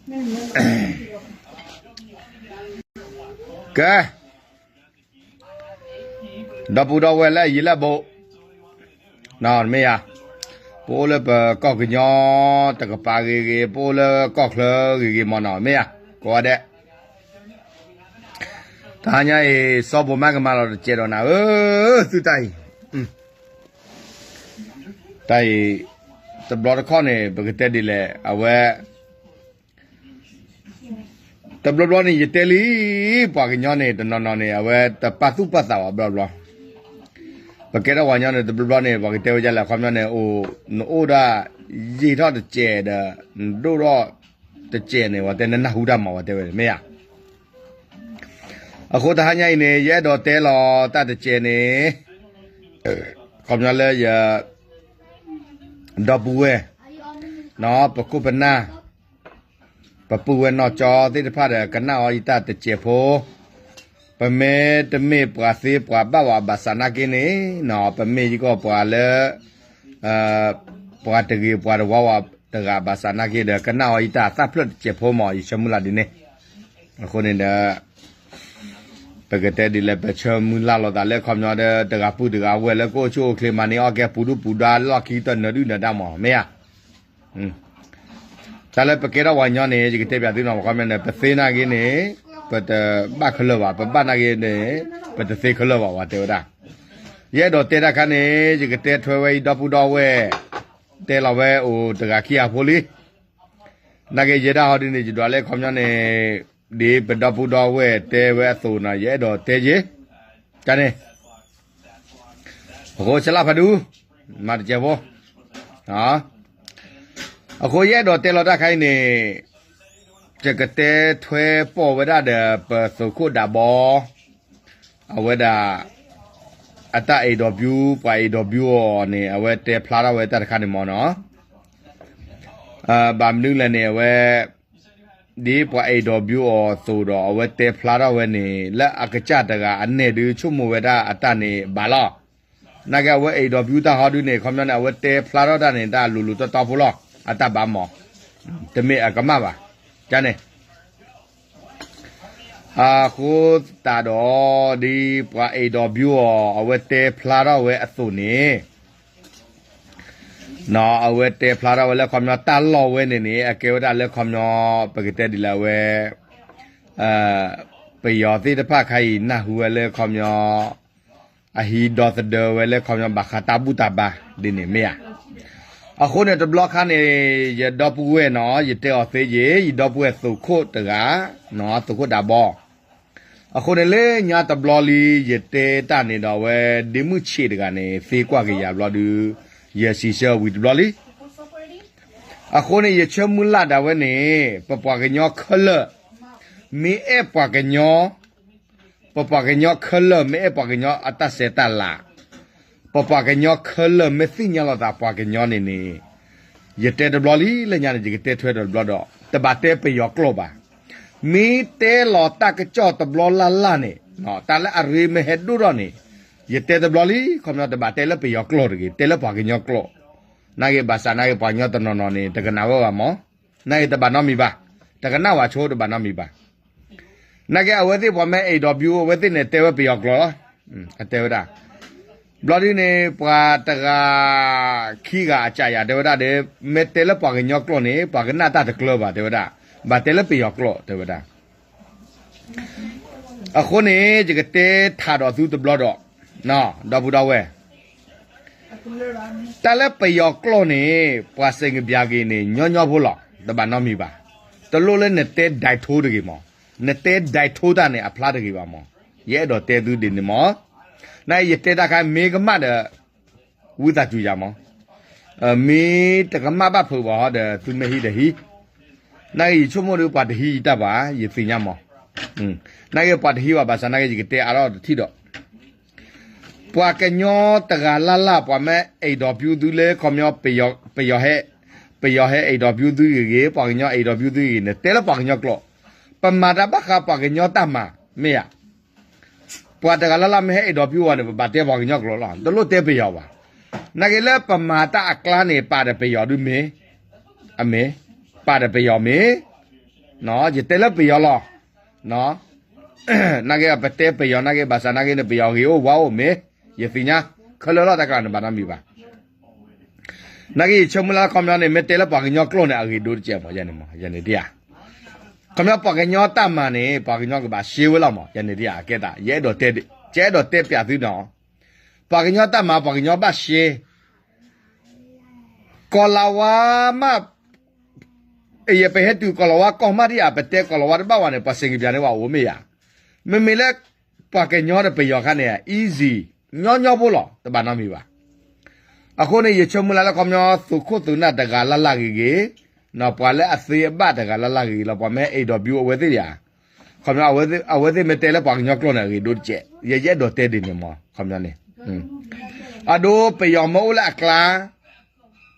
ကဲ, ဒီပုၢ်ဒီဝဲၢ်လၢအယံၤလၢအဘူး, မ့ၢ်ဧါ, ပအိၣ်လၢပကီၢ်ကညီတကပၤဂ့ၤဂ့ၤ, ပအိၣ်လၢကီၢ်ချၢဂ့ၤဂ့ၤမ့ၢ်နီၤ, မ့ၢ်ဧါ, ကိးဂၤဒဲး, တဟါညါအံၤ စီၤဘိးမးကမၤလီၤတစဲးဒီးနၤဧၢ, သုတၢ်အံၤ, တၢ်အံၤ, တဘျီတခီၣ်န့ၣ် ပကတဲဒ်လဲၣ်, အဝဲ တဘျီဘျီန့ၣ် ယတဲလံ, ပှၤကညီန့ၣ် တနီၤနီၤန့ၣ် အဝဲတပာ်သူၣ်ပာ်သးဘၣ်ဘျီဘျီ, ပကဲထီၣ်ပှၤကညီန့ၣ် တဘျီဘျီန့ၣ် ပှၤကတဲဝဲဒ်လဲၣ်, ခီပညီန့ၣ် အိၣ်, နအိၣ်ဒၣ်ယံာ်ထီၣ်တစဲးဒီး နဒိၣ်ထီၣ်တစဲးန့ၣ် ပှၤတဲနနၢ်ဟူတၢ်မၤ ပှၤတဲဝဲန့ၣ် မ့ၢ်ဧါ. အဃိတဟါညါအံၤန့ၣ် ယအဲၣ်ဒိးတဲလီၤတၢ်တစဲးန့ၣ်, ခီပညီလၢယ ဒီပုၢ်ဝဲၢ်, ပခိၣ်ပနၢ်, ပပုၢ်ဝဲၢ်နီၢ်ကၠီသ့ၣ်တဖၣ်ဒီး ကနၣ်အီၤယတၢ်တစဲးဖိ, ပမ့ၢ်တမ့ၢ်ပှၤသ့ပှၤဘၣ်ဘၣ်ဘၣ်ဆၣ်နာ်က့န့ၣ်, ပမ့ၢ်ယကီၢ်ပှၤလၢ ပှၤတဂ့ၤပှၤတဝါဝါတဂၤဘၣ်ဆၣ်နာ်က့ဒီး ကနၣ်အီၤယတၢ်သၣ်ဖျၢၣ်တစဲးဖိမး ယဆၢမုၢ်လၢ်ဒ်န့ၣ်, အဃိန့ၣ်ဒီး ပကတဲဒ်လဲၣ် ပဆၢမုၢ်လၢ်လိာ်သးလၢခီပညီဒီး တဂၤပုၢ်တဂၤဝဲၢ်လၢကအိၣ်ဆူၣ်အိၣ်ချ့မးန့ၣ် အီၣ်ကဲပူၤဒုၣ်ပူၤဒါလီၢ်ခံတနၢၤဒုၣ်နၢၤဒါမး မ့ၢ်ဧါ. တၢ်လၢပကဲထီၣ်ပှၤကညီန့ၣ် ယကတဲပၠးသုနီၤ ခီပညီန့ၣ် ပသ့နာ်က့န့ၣ် ပတဘၣ်ခဲလၢာ်ဘၣ်, ပဘၣ်နာ်က့န့ၣ် ပတသ့ခဲလၢာ်ဘၣ် ပှၤတဲဝဲဒၣ်. ယအဲၣ်ဒိးတဲတၢ်ခါန့ၣ် ယကတဲထွဲဝဲအံၤဒီပုၢ်ဒီဝဲၢ် တဲလီၤဝဲအိၣ်တဂၤခံဂၤဖိလံ. နာ်က့ယဲဒၣ်ဟီဒုန့ၣ် ယဒွးလၢခီပညီန့ၣ် ဒ်ပဒီပုၢ်ဒီဝဲၢ်တဲဝဲအသိးနီၤ ယအဲၣ်ဒိးတဲက့ၤ တၢ်န့ၣ် အဃိဆလၣ်ဖးဒူ မၤတစဲးဖိ အဃိယအဲၣ်ဒိးတဲလီၤတၢ်ခါအံၤန့ၣ် ယကတဲထွဲပိာ်ဝဲဒၣ်ဒီးပသုးခိၣ်ဒးဘီ အဝဲဒၣ် အတၢ် interview ပှၤ interview အီၤန့ၣ် အဝဲတဲဖျါထီၣ်ဝဲတၢ်တခါန့ၣ်မ့ၢ်နီၤ ဘၣ်မနုၤလဲၣ်န့ၣ် အဝဲ ဒ်ပှၤ interview အီၤအသိးဒီး အဝဲတဲဖျါထီၣ်ဝဲန့ၣ် လၢအကစၢ်တဂၤအနဲၣ်ဒုးဆိကမိၣ်ဝဲဒၣ်အတၢ်န့ၣ်ဘၣ်လီၤ. နာ်က့အဝဲ interview တၢ်ဟီဒုန့ၣ် ခီပညီန့ၣ် အဝဲတဲဖျါထီၣ်တၢ်န့ၣ် တၢ်လိၤလိၤတီတီဖိလီၤ. အတၢ်ဘၣ်မး တမ့ၢ်အကမၣ်ဘၣ်. န့ၣ် အဃိသတးဒီး ဒ်ပှၤ interview အီၤ အဝဲတဲဖျါထီၣ်ဝဲအသိးန့ၣ် အဝဲတဲဖျါထီၣ်ဝဲလၢခီပညီတၢ်လီၢ်ဝဲန့ၣ်န့ၣ် အကဲဝဲဒၣ်လၢခီပညီ ပကတဲဒ်လဲၣ်အဝဲ ပယီၤသ့ၣ်တဖၣ်ခါအံၤ နၢ်ဟူဝဲလၢခီပညီ အဟံးဒီသဒၢဝဲလၢခီပညီဘၣ်ဃးတၢ်ဘူၣ်တၢ်ဘါဒ်န့ၣ်မ့ၢ်ဧါ. အဃိန့ၣ်တဘျီခါန့ၣ် ယဒီပုၢ်ဝဲၢ်နီၤ ယတဲအီၤသ့ယ့ၤ ယဒီပုၢ်ဝဲၢ်သုးခိၣ်တဂၤ သုးခိၣ်ဒးဘီ အဃိန့ၣ်လၢညါတဘျီလံ ယတဲတၢ်န့ၣ်ဒီးအဝဲ ဒ့မုၣ်ဆံးတဂၤန့ၣ် သ့ကွၢ်က့ၤယၤဘျီဒုး ယစံးဆၢဝံၤတဘျီလံ. အဃိန့ၣ် ယဆၢမုၢ်လၢ်ဒၣ်ဝဲန့ၣ် ပပှၤကညီခဲလၢာ် မ့ၢ်အဲၣ်ပှၤကညီ ပပှၤကညီခဲလၢာ် မ့ၢ်အဲၣ်ပှၤကညီအတၢ်ဆဲးတၢ်လၤ ပပှၤကညီခဲလၢာ်မ့ၢ်သ့ၣ်ညါလိာ်သးပှၤကညီန့ၣ်န့ၣ် ယတဲတဘျီလံ လၢညါန့ၣ် ယကတဲထွဲဒီးတဘျီဒီး တဘၣ်တဲပယီၤကျိာ်ဘၣ်. မ့ၢ်တဲလီၤတၢ်ကစီၣ်တဘျီလၢ်လၢ်န့ၣ် တၢ်လၢအရ့မ့ၢ်ဟဲဒိၣ်ထီၣ်န့ၣ် ယတဲတဘျီလံ ခီပညီတဘၣ်တဲလၢပယီၤကျိာ်တဂ့ၤ တဲလၢပှၤကညီကျိာ် နာ်က့ဘၣ်ဆၣ်နာ်က့ပှၤကညီတနီၤနီၤန့ၣ် တကနၣ်ဝဲဘၣ်မး နာ်က့တဘၣ်နီတမံၤဘၣ် တကနၣ်ဝဲဆိတဘၣ်နီတမံၤဘၣ်. နာ်က့အဝဲသ့ၣ်ပှၤမ့ၢ် interview အဝဲသ့ၣ်န့ၣ် တဲဝဲပယီၤကျိာ်လီၤ. အတဲဝဲဒၣ် ဘျီဒ်န့ၣ် ပှၤတဂၤခံဂၤအစးယၤတဲဝဲဒၣ်ဒီး မ့ၢ်တဲလၢပှၤကညီကျိာ်န့ၣ် ပှၤကနၣ်တၢ်တကျၢၤဘၣ်တဲဝဲဒၣ် ဘၣ်တဲလၢပယီၤကျိာ်တဲဝဲဒၣ်. အဃိန့ၣ် ယကတဲထးဒီးသုတဘျီဒီး ဒီပုၢ်ဒီဝဲၢ် တၢ်လၢပယီၤကျိာ်န့ၣ် ပှၤစ့ၣ်ကပျၢ်က့ၤန့ၣ် ညီညီဖိလီၤ တဘၣ်နီတမံၤဘၣ်. တလိၣ်လၢနတဲဒၣ်ထိတဂ့ၤမး နတဲဒၣ်ထိတၢ်န့ၣ် အဖျါတဂ့ၤဘၣ်မး. ယအဲၣ်ဒိးတဲသုဒ်န့ၣ်မး နာ်က့ယတဲတၢ်ခါမ့ၢ်ကမၣ်ဒီး ဝံသးစူၤယၤမး မ့ၢ်တကမၣ်ဘၣ်ဖုးဘၣ်ဟီဒီး သုမ့ၢ်ဟံးဒီးဟံး နာ်က့ယဆိကမိၣ်ဒီးပှၤတဟံးယတၢ်ဘၣ် ယသ့ၣ်ညါမး နာ်က့ပှၤတဟံးဘၣ်ဘၣ်ဆၣ်နာ်က့ယကတဲအါထီၣ်တထံၣ်ဒီး ပှၤကညီတဂၤလၢ်လၢ် ပှၤမ့ၢ် interview သုလၢခီပညီ ပယီၤဟဲ ပယီၤဟဲ interview သုဂ့ၤဂ့ၤ ပှၤကညီ interview သုဂ့ၤဂ့ၤန့ၣ် တဲလၢပှၤကညီကျိာ် ပမၤတၢ်ဘၣ်ဃးပှၤကညီတၢ်မၤ မ့ၢ်ဧါ. ပှၤတဂၤလၢ်လၢ်မ့ၢ်ဟဲ interview ဝဲန့ၣ် ပဘၣ်တဲပှၤကညီကျိာ်လီၤ တလိၣ်တဲပယီၤဘၣ်. နာ်က့လၢပမၤတၢ်အကျါန့ၣ် ပာ်ဒီးပယီၤဒုမ့ၢ် အမ့ၢ် ပာ်ဒီးပယီၤမ့ၢ် ယတဲလၢပယီၤလီၤ. နာ်က့ပတဲပယီၤနာ်က့ ဘၣ်ဆၣ်နာ်က့န့ၣ် ပယီၤဂ့ၤအိၣ်ဝါအိၣ်မ့ၢ် ယသ့ၣ်ညါ ခဲလၢာ်လီၤ တၢ်ကျါန့ၣ် ဘၣ်နီတမံၤဘၣ်. နာ်က့ယဆိကမိၣ်လၢခီပညီန့ၣ် မ့ၢ်တဲလၢပှၤကညီကျိာ်န့ၣ် အဂ့ၤဒိၣ်တကဲးမး ယန့ၣ်မး ယန့ၣ်ဒ်ဧါ. ခီပညီပှၤကညီတၢ်မၤန့ၣ် ပှၤကညီကဘၣ်ရှဲဝဲလီၤမး ယန့ၣ်ဒ်ဧါ အကဲဒၣ် ယအဲၣ်ဒိးတဲ ယအဲၣ်ဒိးတဲပျးသုနီၤ. ပှၤကညီတၢ်မၤ ပှၤကညီဘၣ်ရှဲ ကီၢ်လၤဝါမး ယပဟဲတုၤကီၢ်လၤဝါကီၢ်မးဒ်ဧါ ပတဲကီၢ်လၤဝါတဘၣ်ဝဲန့ၣ် ပှၤစ့ၢ်ကီးပျးန့ၢ်ဝဲအိၣ်မ့ၢ်ဧါ. မ့မ့ၢ်လၢ ပှၤကညီဒီးပယီၤခါန့ၣ် easy ညီညီဖိလီၤ တဘၣ်နီတမံၤဘၣ်. အဃိန့ၣ် ယဆိကမိၣ်လၢလၢခီပညီ သုးခိၣ်သုးနၢ်တဂၤလၢ်လၢ်ဂ့ၤဂ့ၤ, ပှၤလၢအသ့အဘၣ်တဂၤလၢ်လၢ်ဂ့ၤဂ့ၤလီၤ ပှၤမ့ၢ်အဲၣ်ဒိးဘၣ်အဝဲသ့ၣ်ဧါ. ခီပညီ အဝဲသ့ၣ်မ့ၢ်တဲလၢပှၤကညီကျိာ်န့ၣ် အဂ့ၤဒိၣ်တကဲး ယယအဲၣ်ဒိးတဲဒ်န့ၣ်မး ခီပညီန့ၣ် အဒိ ပယီၤမ့ၢ်အိၣ်လၢအကျါ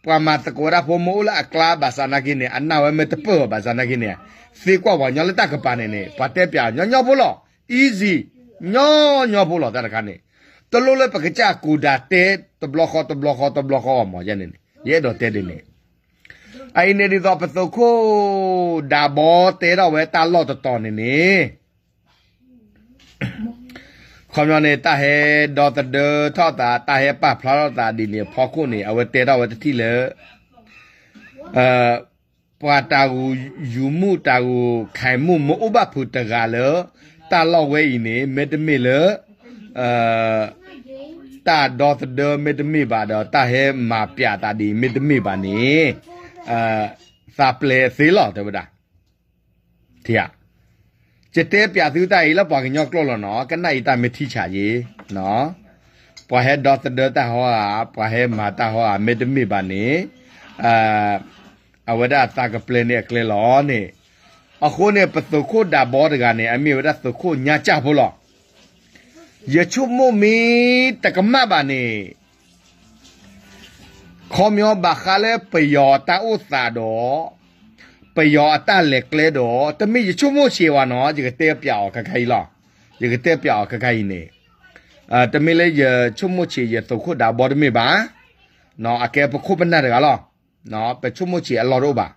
ပှၤမၤသကိးတၢ်ဖိမ့ၢ်အိၣ်လၢအကျါ ဘၣ်ဆၣ်နာ်က့န့ၣ် အနာ်ဝဲမ့ၢ်တပၢၢ်အီၤ ဘၣ်ဆၣ်နာ်က့န့ၣ် သ့ကွၢ်ပှၤကညီလၢတၢ်ကပၤန့ၣ်န့ၣ် ပှၤတဲပျးညီညီဖိလီၤ easy ညီညီဖိလီၤ တၢ်တခါန့ၣ် တလိၣ်လၢပကစၢ်ကူၣ်ဒၤတဲ တဘျီဃီတဘျီဃီတဘျီဃီအီၤမး ယန့ၣ် ယအဲၣ်ဒိးတဲဒ်န့ၣ်. အအံၤန့ၣ်ဒ်သိးပသုးခိၣ်ဒးဘီတဲထီၣ်ဝဲတၢ်လီၢ်တတီၤန့ၣ်န့ၣ် ခီပညီန့ၣ် တၢ်ဟဲဒီသဒၢထီၣ်သး တၢ်ဟဲပာ်ဖျါထီၣ်သးဒ်န့ၣ်အဖီခိၣ်န့ၣ် အဝဲတဲထီၣ်ဝဲတထံၣ်လၢ ပှၤတၢ်ဂီၤယုၤမူးတၢ်ဂီၤခးမူး မ့ၢ်အိၣ်ဘၣ်ဖုးတဂၤလၢ တၢ်လီၢ်ဝဲအံၤန့ၣ် မ့တမ့ၢ်လၢ တၢ်ဒီသဒၢမ့တမ့ၢ်ဘၣ်ဒီး တၢ်ဟဲမၤပျးသးဒ်အံၤ မ့တမ့ၢ်ဘၣ်န့ၣ် သးပျဲသ့လီၤ တဲဝဲဒၣ်. ယတဲပျးသုတၢ်အံၤလၢပှၤကညီကျိာ်လီၤနီၤ ကနၣ်အံၤတၢ်မ့ၢ်ထံဆးယ့ၤ ပှၤဟဲဒီသဒၢတၢ်ဟီဧါ ပှၤဟဲမၤတၢ်ဟီဧါ မ့တမ့ၢ်ဘၣ်န့ၣ် အဝဲဒၣ်သးကပျဲန့ၢ်အကျဲလီၤန့ၣ်. အဃိန့ၣ် ပသုးခိၣ်ဒးဘီတဂၤန့ၣ် အမ့ၢ်ဝဲဒၣ်သုးခိၣ်ညါစၢ်ဖိလီၤ. ယဆိကမိၣ်မ့ၢ်တကမၣ်ဘၣ်န့ၣ် ခီပညီဘၣ်ဃးလၢပယီၤအတၢ်အိၣ်သးဒီး ပယီၤအတၢ်လဲၤကျဲဒီး တမ့ၢ်ယဆိကမိၣ်ဆံးဝဲနီၤ ယကတဲပျးအီၤခဲခါအံၤလီၤ. ယကတဲပျးအီၤခဲခါအံၤန့ၣ် တမ့ၢ်လၢယဆိကမိၣ်ဆံးယသုးခိၣ်ဒးဘီတမ့ၢ်ဘၣ်. အကဲပခိၣ်ပနၢ်တဂၤလီၤ. ပဆိကမိၣ်ဆံးအလီၢ်တအိၣ်ဘၣ်.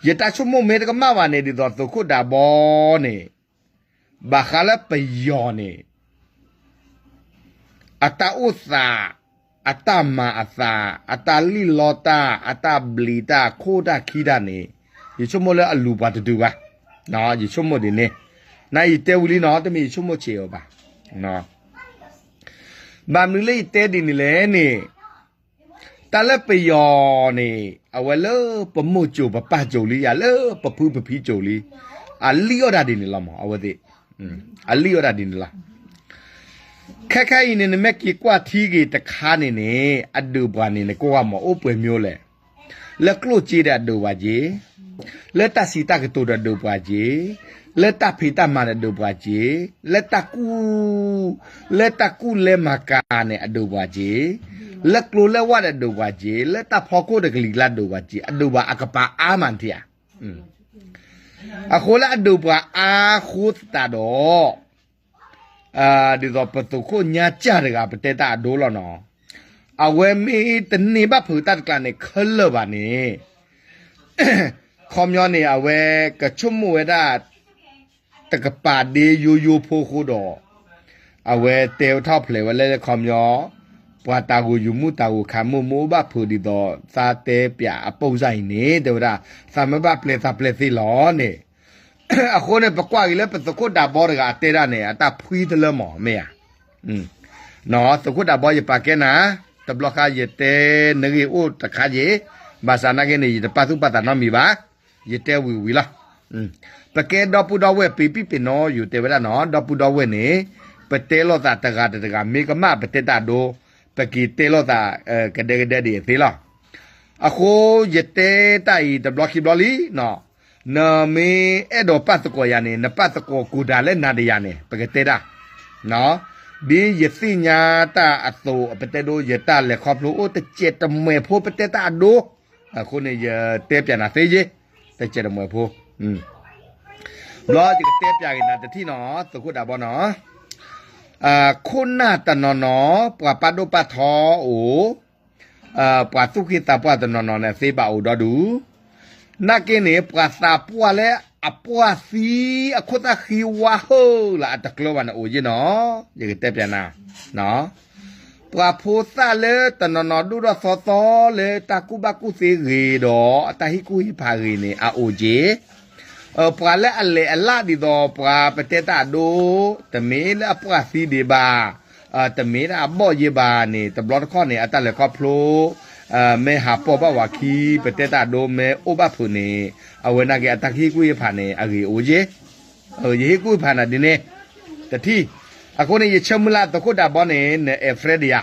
ယတၢ်ဆိကမိၣ်မ့ၢ်တကမၣ်ဘၣ်န့ၣ် ဒ်သိးသုးခိၣ်ဒးဘီန့ၣ် ဘၣ်ဃးလၢပယီၤန့ၣ် အတၢ်အိၣ်သး, အတၢ်မၤအသး, အတၢ်လံၣ်လီတၢ်, အတၢ်ဘျံးတၢ်, ခိၣ်တၢ်ခံတၢ်န့ၣ်, ယဆိကမိၣ်လၢအလူၤပှၤတဒုဘၣ်. ယဆိကမိၣ်ဒ်န့ၣ်, နယတဲဝံၤလံနီၤ, တမ့ၢ်ယဆိကမိၣ်ဆံးအီၤဘၣ်. ဘၣ်မနုၤလၢယတဲဒ်န့ၣ်လဲၣ်န့ၣ်, တၢ်လၢပယီၤန့ၣ် အဝဲလၢပမိၢ်စိၤပပၢ်စိၤလံယၤ, လၢပဖုပဖံစိၤလံ, အလံၣ်အီၣ်တၢ်ဒ်န့ၣ်လီၤမး, အဝဲသ့ၣ်, အလံၣ်အီၣ်တၢ်ဒ်န့ၣ်လီၤ. ခဲခဲအံၤန့ၣ် နမ့ၢ်က့ၤကွၢ်ထံဂ့ၤတခါန့ၣ်န့ၣ် အဒုးပှၤန့ၣ် နကွၢ်မး အိၣ်ပှဲၤမံၤလဲၣ်. လၢကျိၣ်စ့ဒီးအဒုးပှၤက့ၤ, လၢတၢ်စံးတၢ်ကတိၤဒီးအဒုးပှၤက့ၤ, လၢတၢ်ဖံးတၢ်မၤဒီးအဒုးပှၤက့ၤ, လၢတၢ်ကူၣ်, လၢတၢ်ကူၣ်လဲမၤကၤန့ၣ် အဒုးပှၤက့ၤ, လၢကျိၤလၢဝါဒီးအဒုးပှၤက့ၤ, လၢတၢ်ဖီခိၣ်ဒီးကလံၤကျါဒုးပှၤက့ၤ, အဒုးပှၤအကပၤအါမးနထံၣ်ဧါ. အဃိလၢအဒုးပှၤအါဃိသတးဒီး ဒ်သိးပသုးခိၣ်ညါစၢ်တဂၤ ပတဲတၢ်အဒိလီၤနီၤ, အဝဲမ့ၢ်တန့ၢ်ဘၣ်ဖုးတၢ်တကျါန့ၣ် ခဲလၢာ်ဘၣ်န့ၣ်, ခီပညီန့ၣ် အဝဲကဆိကမိၣ်ဝဲဒၣ် တကပၤဒ့ယိယိဖိအဃိဒီး, အဝဲတဲဝဲထီၣ်ဖျဲးဝဲလၢခီပညီ, ပှၤတၢ်ဂီၤယုၤမူးတၢ်ဂီၤခးမူး မ့ၢ်အိၣ်ဘၣ်ဖုးဒ်သိး သးတဲပျးအပိၢ်စၢ်အံၤန့ၣ် တဲဝဲဒၣ် သးမ့ၢ်ဘၣ်ပျဲသးပျဲသ့လီၤန့ၣ်. အဃိန့ၣ် ပကွၢ်က့ၤလၢပသုးခိၣ်ဒးဘီတဂၤအတဲဒၣ်န့ၣ် အတၢ်ဖှံတလၢမး မ့ၢ်ဧါ. သုးခိၣ်ဒးဘီ ယပာ်ကဲနၤ, တဘျီဃီယတဲနဂ့ၢ်အိၣ်တခါယ့ၣ်, ဘၣ်ဆၣ်နာ်က့န့ၣ် ယတပာ်သူၣ်ပာ်သးနီတမံၤဘၣ်, ယတဲဝံၤဝံၤလီၤ. ပကဲဒီပုၢ်ဒီဝဲၢ် ပ့ၤပံၣ်ပ့ၤနီၣ် ယတဲဝဲဒၣ်နီၤ, ဒီပုၢ်ဒီဝဲၢ်န့ၣ် ပတဲလိာ်သးတဂၤတဂၤ မ့ၢ်ကမၣ်ပတဲတၢ်အဒိ, ပက့ၤတဲလိာ်သး ကဒဲကဒဲဒ်အံၤသ့လီၤ. အဃိယတဲတၢ်အံၤတဘျီခံဘျီလံ, နမ့ၢ်အဲၣ်ဒိးပာ်သကိးယၤန့ၣ် နပာ်သကိးကူၣ်တၢ်လၢနၤဒီးယၤန့ၣ် ပကတဲတၢ် ဒ်ယသ့ၣ်ညါတၢ်အသိး ပတဲဒိ ယတၢ်လဲၤခီဖျိအိၣ်တစဲးတမှဲၤဖိ ပတဲတၢ်အဒိ, အဃိန့ၣ် ယတဲပျးနၤသ့ယ့ၣ်, တစဲးတမှဲၤဖိ, ဘျီယကတဲပျးက့ၤနၤတထံၣ်နီၤ, သုးခိၣ်ဒးဘီနီၤ, ခိၣ်နၢ်တနီၤနီၤ ပှၤပာ်ဒိၣ်ပာ်ထီအိၣ်, ပှၤသူၣ်က့သးပှၢ်တနီၤနီၤန့ၣ် သ့ဘၣ်အိၣ်ဒီဒူၣ်, နာ်က့န့ၣ် ပှၤသးပှၢ်လၢ အပှၢ်သံအခိၣ်သၣ်ဃံဝါဟုၣ်လၢအတကျၢၤဘၣ်န့ၣ်အိၣ်ယ့ၢ်နီၤ, ယကတဲပျးနၤ, ပှၤဖိသၣ်လၢတနီၤနီၤဒိၣ်ထီၣ်သီသီလၢတၢ်ကူၣ်ဘၣ်ကူၣ်သ့ဂ့ၤဒီး အတၢ်ဟ့ၣ်ကူၣ်ဟ့ၣ်ဖးဂ့ၤန့ၣ် အအိၣ်က့ၤ ပှၤလၢအလဲၤအလၣ်ဒ်သိးပှၤပတဲတၢ်အဒိ, တမ့ၢ်လၢအပှၢ်သံဒံးဘၣ်, တမ့ၢ်လၢအဘီၣ်ယဲဘၣ်န့ၣ် တဘျီတခီၣ်န့ၣ် အတၢ်လဲၤခီဖျိ မ့ၢ်ဟးပိာ်ဘၣ်ဝဲခံ ပတဲတၢ်အဒိမ့ၢ်အိၣ်ဘၣ်ဖုးန့ၣ်, အဝဲနာ်က့အတၢ်ဟ့ၣ်ကူၣ်ဟ့ၣ်ဖးန့ၣ် အဂ့ၤအိၣ်က့ၤ, ယဟ့ၣ်ကူၣ်ဟ့ၣ်ဖးနၤဒ်န့ၣ်, တထံၣ်, အဃိန့ၣ် ယဆၢမုၢ်လၢ်သုးခိၣ်ဒးဘီန့ၣ် နအဲၣ် friend ဒံးယ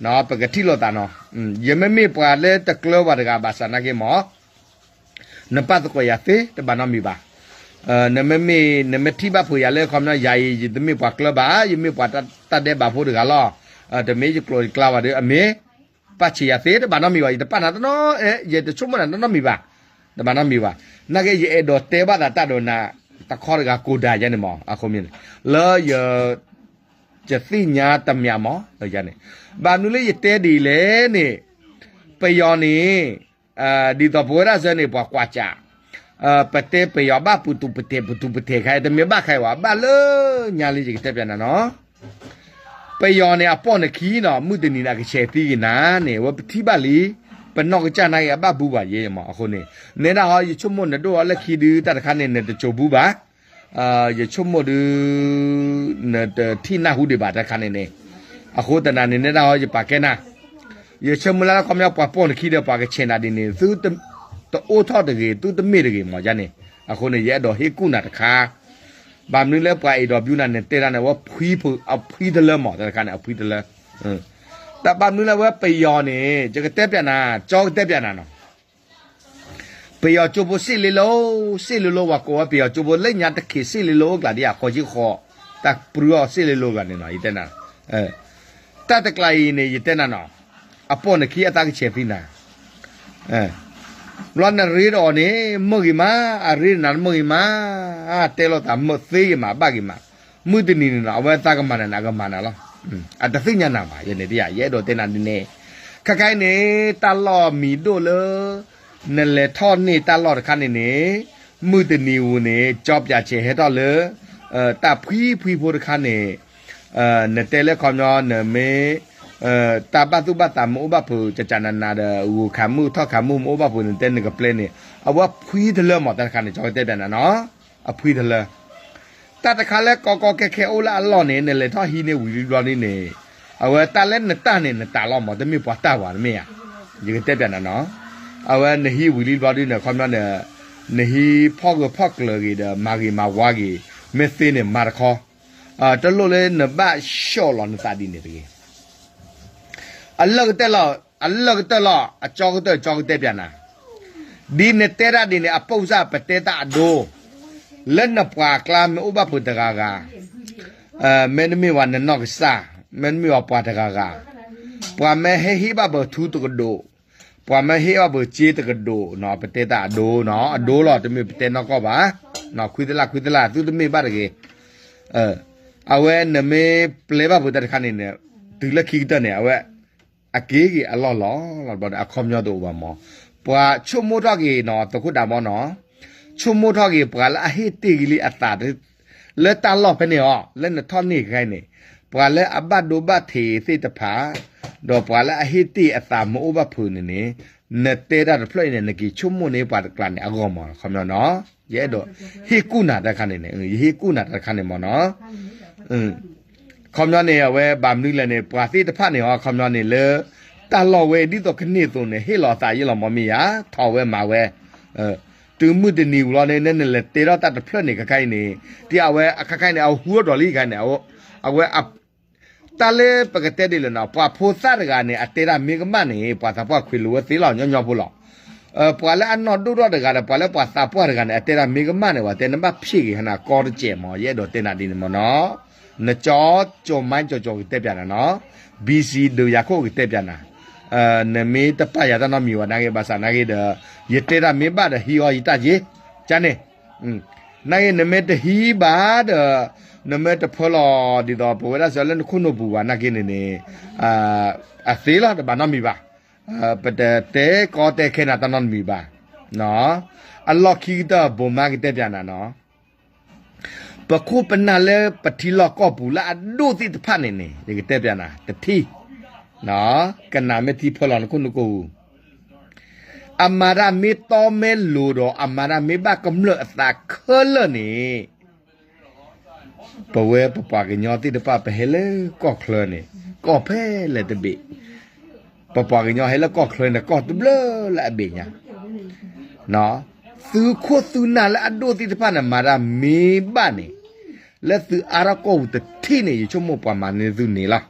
ၤ, ပကထံၣ်လိာ်သးနီၤ, ယမ့မ့ၢ်ပှၤလၢတကျၢၤပှၤတဂၤဘၣ်ဆၣ်နာ်က့မး နပာ်သကိးယၤသ့တဘၣ်နီတမံၤဘၣ်. နမ့မ့ၢ် နမ့ၢ်ထံၣ်ဘၣ်ဖုးယၤလၢခီပညီ ယၤအံၤ ယတမ့ၢ်ပှၤကျၢၤဘၣ်, ယမ့ၢ်ပှၤတၢ်ဒဲးဘးဖိတဂၤလီၤ. တမ့ၢ်ယကျိၤယကျါဘၣ်ဒီး အမ့ၢ်ပာ်ဆံးယၤသ့တဘၣ်နီတမံၤဘၣ်, ယတပာ်နၤတနီၤ, ယတဆိကမိၣ်နၤနီတမံၤဘၣ်, တဘၣ်နီတမံၤဘၣ်. နာ်က့ယအဲၣ်ဒိးတဲဘၣ်သးတၢ်ဒီးနၤ တခီတဂၤကိးဒၣ်ယါန့ၣ်မး, အဃိမ့ၢ် လၢယ ယသ့ၣ်ညါတမံၤမး ယါန့ၣ်, ဘၣ်မနုၤလၢယတဲဒ်လဲၣ်န့ၣ်, ပယီၤန့ၣ် ဒ်သိးပဝဲဒၣ်စၢၤန့ၣ် ပှၤကွၢ်စး, ပတဲပယီၤဘၣ်ပတူးပတဲာ် ပတူးပတဲာ်ခါအံၤ တမ့ၢ်ဘၣ်ခါအံၤဘၣ်, ဘၣ်လၢညါလံ ယကတဲပျးနၤနီၤ, ပယီၤန့ၣ် အပိာ်နခံနီၤ မုၢ်တနံၤန့ၣ် အကဆဲးသံက့ၤနၤန့ၣ် အဝဲပထံၣ်ဘၣ်လံ, ပနီၢ်ကစၢ်နာ်က့အဘၣ်ဘူဘၣ်ယဲမး, အဃိန့ၣ် နဲဒၣ်ဟီ ယဆိကမိၣ်နဒိၣ်အီၤလၢခံဒုတၢ်တခါန့ၣ် နတစိၤဘူဘၣ် ယဆိကမိၣ်ဒု နတထံၣ်နၢ်ဟူဒံးဘၣ်တၢ်တခါန့ၣ်န့ၣ်, အဃိသတးန့ၣ် နဲဒၣ်ဟီ ယပာ်ကဲနၤ, ယဆၢမုၢ်လၢ်လၢခီပညီ ပှၤပိာ်နခံဒီးပှၤကဆဲးနၤဒ်န့ၣ် သုတအိၣ်ထီၣ်တဂ့ၤ သုတမ့ၢ်တဂ့ၤမးယါန့ၣ်, အဃိန့ၣ် ယအဲၣ်ဒိးဟ့ၣ်ကူၣ်နၤတခါ, ဘၣ်မနုၤလၢပှၤအဲၣ်ဒိးဘျုးနၤန့ၣ် တဲဒၣ်န့ၣ် အဝဲဖှံတလၢမး တၢ်တခါန့ၣ် အဖှံတလၢ, တၢ်ဘၣ်မနုၤလၢအဝဲပယီၤန့ၣ် ယကတဲပျးနၤ ကၠီကတဲပျးနၤနီၤ ပယီၤကၠိဖိစ့ၣ်လ့လိၤ, စ့ၣ်လ့လိၤ ပှၤကိးဝဲပယီၤကၠိဖိလၢညါတခ့ၣ်စ့ၣ်လ့လိၤအိၣ်ကျါဒ်ယဃီၤက့ဃီ, တၢ်ပြူအီၤစ့ၣ်လ့လိၤဂၤန့ၣ်နီၤ ယတဲနၤ, တၢ်တကျါအံၤန့ၣ် ယတဲနၤနီၤ, အပိာ်နခံအသးကဆဲးသံနၤ, ဘျီနရ့ဒီးအီၤန့ၣ် မုာ်ဂ့ၤမး, အရ့နၤမုာ်ဂ့ၤမး, တဲလိာ်သးမုာ်သ့ဂ့ၤမး ဘၣ်ဂ့ၤမး, မုၢ်တနံၤန့ၣ်နီၤ အဝဲသးကမၤနၤန့ၣ် အကမၤနၤလီၤ, အတသ့ၣ်ညါနၤဘၣ်, ယန့ၣ်တယၤ ယအဲၣ်ဒိးတဲနၤဒ်န့ၣ်, ခဲခါအံၤန့ၣ် တၢ်လီၢ်မံၤဒိၣ်လၢ နလဲၤထီၣ်န့ၢ်တၢ်လီၢ်တခါန့ၣ်န့ၣ်, မုၢ်တနံၤဧိၤန့ၣ် ကၠီပၠးဆဲးဟဲထီၣ်လၢ တၢ်ဖှံဖှံဖိတခါန့ၣ်, နတဲလၢခီပညီ နမ့ၢ် တၢ်ဘၣ်သူၣ်ဘၣ်သးမ့ၢ်အိၣ်ဘၣ်ဖုး ကကနနၤဒီး ဂိၢ်ခးမုၣ်ထီၣ်ခးမုၣ်မ့ၢ်အိၣ်ဘၣ်ဖုးန့ၣ် တဲနကပျဲန့ၣ် အဝဲဖှံတလၢမး တၢ်တခါန့ၣ် ကၠီကတဲပျးနၤနီၤ, အဖှံတလၢ တၢ်တခါလၢကီကီခဲခဲအိၣ်လၢအလီၢ်န့ၣ် နလဲၤထီၣ်ဟံးန့ၢ်ဝံၤလံဘျီဒ်န့ၣ်, အဝဲတၢ်လၢနတၢ်န့ၣ် နတၢ်လီၤမး တမ့ၢ်ပှၤတၢ်ဘၣ် တမ့ၢ်ဧါ, ယကတဲပျးနၤနီၤ, အဝဲနဟံးဝံၤလံဘျီဒ်န့ၣ် ခီပညီန့ၣ်, နဟံးဖီၣ်ဂၢၢ်ဖီၣ်ကျၢၤဂ့ၤဒီး မၤဂ့ၤမၤဝါဂ့ၤ, မ့ၢ်သ့န့ၣ်မၤတခီ, တလိၣ်လၢနဘၣ်ဆှီၣ်လီၤနသးဒ်န့ၣ်တဂ့ၤ အလၢကတၢၢ်လီၤ, အလၢကတၢၢ်လီၤ, အကၠီကတၢၢ် ကၠီကတဲပျးနၤ, ဒ်နတဲတၢ်ဒ်န့ၣ် အပိၢ်စၢ်ပတဲတၢ်အဒိ, လၢနပှၤကျါမ့ၢ်အိၣ်ဘၣ်ဖုးတဂၤဂၤ, မ့တမ့ၢ်ဝဲနနီၢ်ကစၢ်, မ့တမ့ၢ်ဝဲပှၤတဂၤဂၤ, ပှၤမ့ၢ်ဟဲဟ့ၣ်ဘၣ်ပှၤထူတကဒိး, ပှၤမ့ၢ်ဟ့ၣ်ဘၣ်ပှၤစ့တကဒိးနီၤ ပတဲတၢ်အဒိနီၤ, အဒိလီၤ တမ့ၢ်ပတဲနီၢ်ကီၢ်ဘၣ်, ခွံသလၢ်ခွံသလၢ် သုတမ့ၢ်ဘၣ်တဂ့ၤ အဝဲနမ့ၢ်ပျဲဘၣ်ပှၤတၢ်တခါန့ၣ်န့ၣ်, တုၤလၢခံကတၢၢ်န့ၣ် အဝဲ အက့ၤက့ၤအလီၢ်လီၤလီၤဘျီန့ၣ် အခီပညီတအိၣ်ဘၣ်မး, ပှၤဆိကမိၣ်ထီၣ်က့ၤနီၤ သုးခိၣ်ဒးဘီနီၤ, ဆိကမိၣ်ထီၣ်က့ၤ ပှၤလၢအဟ့ၣ်တ့ၢ်က့ၤလံအသး လၢတၢ်လီၢ်ဖဲန့ၣ်အီၤ လၢနထီၣ်န့ၢ်ခဲအံၤန့ၣ်, ပှၤလၢအဘၣ်ဒိဘၣ်ထံးသ့ၣ်တဖၣ်, ဒီးပှၤလၢအဟ့ၣ်တ့ၢ်အသးမ့ၢ်အိၣ်ဘၣ်ဖုးန့ၣ်န့ၣ်, နတဲတၢ်တဖျၢၣ်အံၤန့ၣ် နက့ၤဆိကမိၣ်န့ၢ်ပှၤတကျါန့ၣ် အဂီၢ်မး ခီပညီနီၤ, ယအဲၣ်ဒိးဟ့ၣ်ကူၣ်နၤတၢ်တခါန့ၣ်န့ၣ်, ယဟ့ၣ်ကူၣ်နၤတၢ်တခါန့ၣ်မးနီၤ ခီပညီန့ၣ် အဝဲဘၣ်မနုၤလဲၣ်န့ၣ် ပှၤသ့ၣ်တဖၣ်န့ၣ်အီၤ ခီပညီန့ၣ်လၢ တၢ်လီၢ်ဝဲဒ်သိးကန့ၢ်အသိးန့ၣ် ဟ့ၣ်လီၤအသးယ့ၢ်လီၤမ့ၢ်မ့ၢ်ယါ, ထီၣ်ဝဲမၤဝဲ, တုၤမုၢ်တနံၤဝံၤလီၤန့ၣ် နလဲၤတဲထီၣ်တၢ်တဖျၢၣ်န့ၣ် ခဲခါအံၤန့ၣ်, ဒ်အဝဲခဲခါအံၤန့ၣ် အဟူထီၣ်လံခဲအံၤန့ၣ်, အဝဲ တၢ်လၢပကတဲဒ်လဲၣ်နီၤ ပှၤဖိသၣ်တဂၤန့ၣ် အတဲဒၣ်မ့ၢ်ကမၣ်န့ၣ် ပှၤသးပှၢ်ခွံးလိာ်ဝဲသ့လီၤ ညီညီဖိလီၤ. ပှၤလၢအနီၢ်ဒိၣ်ထီၣ်တဂၤဒီး ပှၤလၢပှၤသးပှၢ်တဂၤန့ၣ် အတဲဒၣ်မ့ၢ်ကမၣ်န့ၣ် ပှၤတဲနဘၣ်ဖျ့ၣ်က့ၤဟဲနၤကီတစဲးမး ယအဲၣ်ဒိးတဲနၤဒ်န့ၣ်မးနီၤ. နကၠီကၠီမါကၠီကၠီကတဲပျးနၤနီၤ, ဘံစံဒုးယၤခိၣ်ကတဲပျးနၤ, နမ့ၢ်တပာ်ယၤတၢ်နီတမံၤဘၣ်နာ်က့ ဘၣ်ဆၣ်နာ်က့ဒီး ယတဲတၢ်မ့ၢ်ဘၣ်ဒီးဟံးအီၤယတၢ်က့ၤ, ကန့ၣ် နာ်က့နမ့ၢ်တဟံးဘၣ်ဒီး နမ့ၢ်တဖၢလီၤဒ်သိးပဝဲဒၣ်စၢၤလၢနခိၣ်နူာ်ပူၤဘၣ်နာ်က့န့ၣ်န့ၣ်, အသ့လီၤတဘၣ်နီတမံၤဘၣ်. ပတတဲကီတဲခဲနၤတၢ်နီတမံၤဘၣ်. အလီၢ်ခံကတၢၢ် ဘိးမါကတဲပၠးနၤနီၤ, ပခိၣ်ပနၢ်လၢပထံလီၢ်ကီၢ်ပူၤလၢအဒိၣ်သ့ၣ်တဖၣ်န့ၣ်န့ၣ် ယကတဲပၠးနၤ တထံၣ်, ကနၣ်မ့ၢ်ထံဖၢလီၤနခိၣ်နကိၢ်ပူၤ, အမၤတၢ်မ့ၢ်တီမ့ၢ်လိၤဒီး အမၤတၢ်မ့ၢ်ဘၣ်ကမျၢၢ်အသးခဲလၢာ်န့ၣ် ပဝဲပပှၤကညီသ့ၣ်တဖၣ် ပဟဲလၢကီၢ်ချၢန့ၣ် ကီၢ်ဖဲလဲၣ်တဘ့ၣ်, ပပှၤကညီဟဲလၢကီၢ်ချၢန့ၣ် ကီၢ်တဘျၢလၢအဘ့ၣ်ညါ, သုခိၣ်သုနၢ်လၢအဒိၣ်သ့ၣ်တဖၣ်န့ၣ် မၤတၢ်မ့ၢ်ဘၣ်န့ၣ်, လၢသုအါထီၣ်ကီၢ်ပူၤတထံၣ်န့ၣ် ယဆိကမိၣ်ပှၤမၤန့ၢ်သုန့ၣ်လီၤ.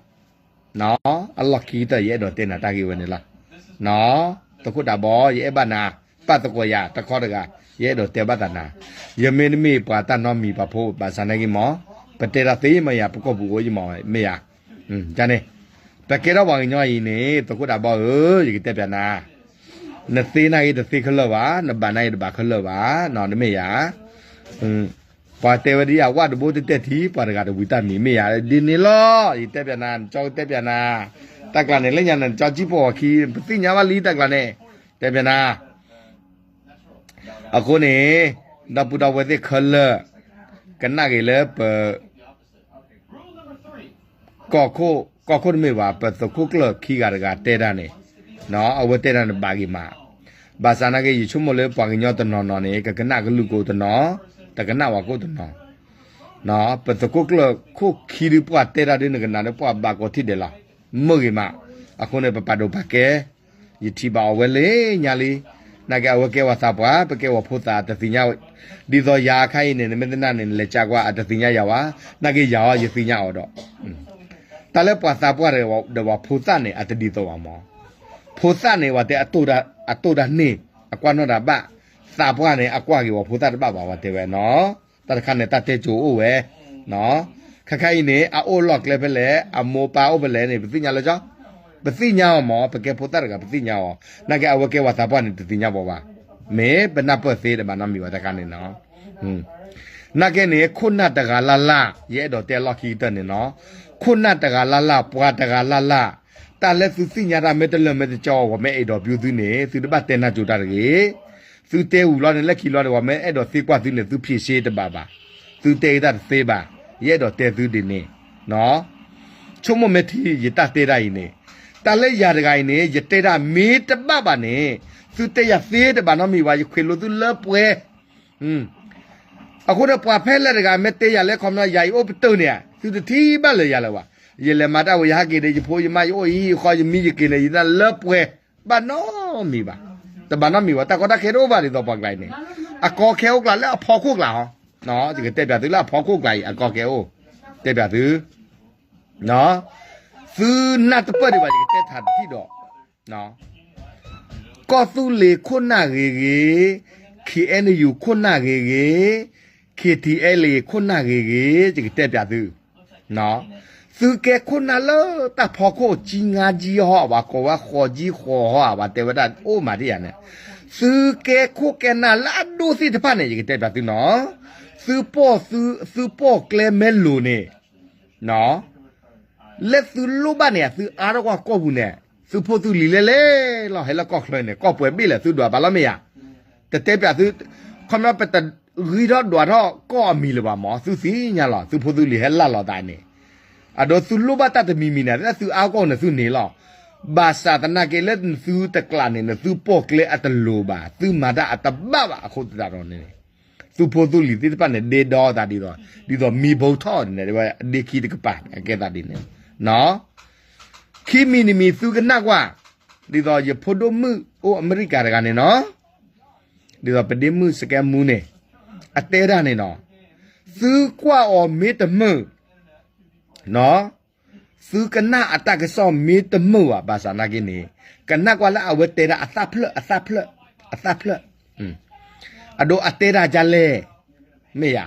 အလီၢ်ခံကတၢၢ် ယအဲၣ်ဒိးတဲနၤတၢ်ဂ့ၢ်ဝဲန့ၣ်လီၤ. သုးခိၣ်ဒးဘီ ယအဲၣ်ဘၣ်နၤ, ပာ်သကိးယၤတခီတဂၤ, ယအဲၣ်ဒိးတဲဘၣ်သးနၤ, ယမ့တမ့ၢ်ပှၤတၢ်နီတမံၤပာ်ဖှိၣ် ဘၣ်ဆၣ်နာ်က့မး, ပတဲတၢ်သ့မးယၤ ပကီၢ်ပူၤအိၣ်ယမးမ့ၢ်ယၤ, န့ၣ်, ပကဲထီၣ်ပှၤကညီအံၤန့ၣ် သုးခိၣ်ဒးဘီဧၢ, ယကတဲပၠးနၤ, နသ့နာ်က့တသ့ခဲလၢာ်ဘၣ်, နဘၣ်နာ်က့တဘၣ်ခဲလၢာ်ဘၣ်, နမ့ၢ်ယၤ ပှၤတဲဝဲဒ်ယၤ ဝၣ်တဘိတတဲာ်ထံ ပှၤတဂၤတဝံၤတၢ်မံၤ မ့ၢ်ယၤဒ်န့ၣ်လီၤ. ယတဲပၠးနၤ နကၠီကတဲပၠးနၤ, တၢ်ကျါန့ၣ် လၢညါန့ၣ် နကၠီကံၣ်ဖီၣ်ဝဲခံ ပသ့ၣ်ညါဘၣ်လံတၢ်ကျါန့ၣ်, တဲပၠးနၤ, အဃိန့ၣ်, ဒီပုၢ်ဒီဝဲၢ်သ့ၣ်ခဲလၢာ်, ကနၣ်က့ၤလၢပ ကီၢ်ခိၣ်တမ့ၢ်ဘၣ် ပသုးခိၣ်ကျၢၢ်ခံဂၤတဂၤတဲတၢ်န့ၣ်, အဝဲတဲတၢ်န့ၣ်ဘၣ်ဂ့ၤမး, ဘၣ်ဆၣ်နာ်က့ ယဆိကမိၣ်လၢပှၤကညီတနီၤနီၤန့ၣ် ကကနၣ်ကလုၢ်ကိးတနီၤ, တကနၣ်ဝဲကိးတနီၤ, ပသုးခိၣ်ကျၢၢ်ခိၣ်ခံဒုးပှၢ်တဲတၢ်ဒုး နကနၣ်ဒုးပှၢ်ဘၣ်ကိးထံၣ်ဒဲးလီၤ, မုာ်ဂ့ၤမး, အဃိန့ၣ် ပပာ်ဒိၣ်ပာ်ကဲ ယထံၣ်ဘၣ်အီၤဝဲလၢညါလံ, နာ်က့အဝဲကဲဝဲသးပှၢ် ပကဲဝဲဖိသၣ်တသ့ၣ်ညါ, ဒ်သိးယၤခါအံၤန့ၣ် နမ့ၢ်တနာ်န့ၣ် နလဲၤကကွၢ်အတသ့ၣ်ညါယၤဝဲ, နာ်က့ယၤအီၤယသ့ၣ်ညါအီၤဒီး, တၢ်လၢပှၤသးပှၢ်ဒီးပှၤဖိသၣ်န့ၣ် အတဒ်သိးဘၣ်မး, ဖိသၣ်န့ၣ် ပှၤတဲ အတိၢ်တၢ်န့ၣ် အကွၢ်နီၣ်တၢ်ဘၣ်, သးပှၢ်န့ၣ် အကွၢ်က့ၤပှၤဖိသၣ်တဘၣ်ဘၣ် ပှၤတဲဝဲနီၤ, တၢ်တခါန့ၣ် တၢ်တဲကိၤအိၣ်ဝဲ ခါခါအံၤန့ၣ် အအိၣ်လီၢ်ကျဲဖဲလဲၣ် အမိၢ်ပၢ်အိၣ်ဖဲလဲၣ်န့ၣ် ပသ့ၣ်ညါလၢကၠီ, ပသ့ၣ်ညါအီၤမး ပကဲဖိသၣ်တဂၤ ပသ့ၣ်ညါအီၤ, နာ်က့အဝဲကဲဝဲသးပှၢ်န့ၣ် တသ့ၣ်ညါပှၤဘၣ်, မ့ၢ်ပနၢ်ပၢၢ်သ့တဘၣ်နီတမံၤဘၣ်တခါန့ၣ်နီၤ, နာ်က့န့ၣ် ခိၣ်နၢ်တဂၤလၢ်လၢ် ယအဲၣ်ဒိးတဲအလီၢ်ခံကတၢၢ်န့ၣ်နီၤ, ခိၣ်နၢ်တဂၤလၢ်လၢ် ပှၤတဂၤလၢ်လၢ်, တၢ်လၢသုသ့ၣ်ညါတၢ်မ့ၢ်တလၢာ်မ့ၢ်တကၠီ ပှၤမ့ၢ်အဲၣ်ဒိးပၠူသုန့ၣ် သုတဘၣ်တဲနၢ်ကၠိတၢ်တဂ့ၤ သုတဲဝံၤလီၤန့ၣ် လၢခံလီၤန့ၣ် ပှၤမ့ၢ်အဲၣ်ဒိးသ့ကွၢ်သုန့ၣ် သုဖြေရှင်းတဘၣ်ဘၣ်, သုတဲက့ၤတၢ်တသ့ဘၣ်, ယအဲၣ်ဒိးတဲသုဒ်န့ၣ်, ဆိကမိၣ်မ့ၢ်ထံ ယတၢ်တဲတၢ်အံၤန့ၣ်, တၢ်လၢယၤတဂၤအံၤန့ၣ် ယတဲတၢ်မ့ၢ်တဘၣ်ဘၣ်န့ၣ်, သုတဲယၤသ့တဘၣ်နီတမံၤဘၣ် ယခွဲးလိာ်သုလၢပှဲၤ အဃိန့ၣ် ပှၤဖဲလဲၣ်တဂၤမ့ၢ်တဲယၤလၢခီပညီ ယၤအံၤအိၣ်ပတုာ်န့ၣ် သုတထံၣ်ဘၣ်လၢယၤလၢၤဘၣ်, ယလဲၤမၤတၢ်ဝဲ ယဟးက့ၤဒီး ယဖိယမါ ယအိၣ်အံၤဃီ ယမံယက့ၤန့ၣ် ယတၢ်လၢပှဲၤ ဘၣ်နီတမံၤဘၣ်, တဘၣ်နီတမံၤဘၣ် တၢ်ကီတၢ်ခဲတအိၣ်ဘၣ်ဒ်သိးပှၤကျါအံၤန့ၣ်, အကီအခဲအိၣ်ကျါလၢအဖီခိၣ်ကျါဟီ, ယကတဲပၠးသုလၢအဖီခိၣ်ကျါအံၤ အကီအခဲအိၣ်, တဲပၠးသု သုနၢ်တပၢၢ်ဒံးဘၣ် ယကတဲထးတထံၣ်ဒီး ကီၢ်သူလ့ၤခိၣ်နၢ်ဂ့ၤဂ့ၤ, ခ့ၣ်အဲၣ်ယူၣ်ခိၣ်နၢ်ဂ့ၤဂ့ၤ, ခ့ၣ်ထံၣ်အဲၣ်လ့ၣ် ခိၣ်နၢ်ဂ့ၤဂ့ၤ ယကတဲပၠးသု, သုကဲခိၣ်နၢ်လၢတၢ်ဖီခိၣ် ကၠံငါကၠံဟီ အဝဲကိးဝဲဃီကၠံဃီဟီ အဝဲတဲဝဲဒၣ်အိၣ်မးဒ်ယၤန့ၣ်, သုကဲခိၣ်ကဲနၢ်လၢအဒိၣ်သ့ၣ်တဖၣ်န့ၣ် ယကတဲပၠးသုနီၤ, သုပိာ်သု သုပိာ်ကျဲမ့ၢ်လိၤန့ၣ် လၢသုလိၣ်ဘၣ်န့ၣ် သုအါထီၣ်ကွၢ်ကီၢ်ပူၤန့ၣ် သုဖိသုလံၤလဲၤလဲၤလီၤ ဟဲလၢကီၢ်ချၢန့ၣ် ကီၢ်ပှဲၤဘ့ၣ်လဲၣ် သုဒွးဘၣ်လီၤမ့ၢ်ဧါ, တတဲပၠးသု, ခီပညီပတဂံၢ်ထီၣ်ဒွးထီၣ်ကီၢ်အမံၤလၢၤဘၣ်မး သုသ့ၣ်ညါလီၤ သုဖိသုလံၤဟဲလၢ်လီၤသးန့ၣ်, အဒိ သုလိၣ်ဘၣ်တၢ်တမံၤမံၤန့ၣ် လၢသုအါကီၢ်န့ၣ်သုန့ၣ်လီၤ, ဘၣ်ဆၣ်သနာ်က့လၢသုတကျးန့ၣ် နသုပိာ်ကျဲအတလိၤဘၣ် သုမၤတၢ်အတဘၣ်ဘၣ်အဃိသတးဒီးန့ၣ် သုဖိသုလံၤသ့ၣ်တဖၣ်န့ၣ် ဒ့ဒီသးဒ်သိး ဒ်သိးမံဘိထီၣ်န့ၣ် ဒ်ဝဲအဒ့ခံတကပၤန့ၣ် အကဲသးဒ်န့ၣ်, ခံမံၤတမံၤသုကနၣ်ကွၢ်, ဒ်သိးယဖိဒိၣ်မုၣ်အိၣ်အမဲရကၤတဂၤန့ၣ်နီၤ, ဒ်သိးပဒ့မုၣ်စကဲမူန့ၣ်, အတဲဒၣ်န့ၣ်နီၤ, သုကွၢ်အီၤမ့ၢ်တမုာ် သုကနၣ်အတၢ်ကစီၣ်မ့ၢ်တမုာ်ဘၣ် ဘၣ်ဆၣ်နာ်က့န့ၣ်, ကနၣ်ကွၢ်လၢအဝဲတဲဒၣ်အသၣ်ဖျၢၣ် အသၣ်ဖျၢၣ် အသၣ်ဖျၢၣ်, အဒိအတဲဒၣ်ဒ်လဲၣ်, မ့ၢ်ယၤ,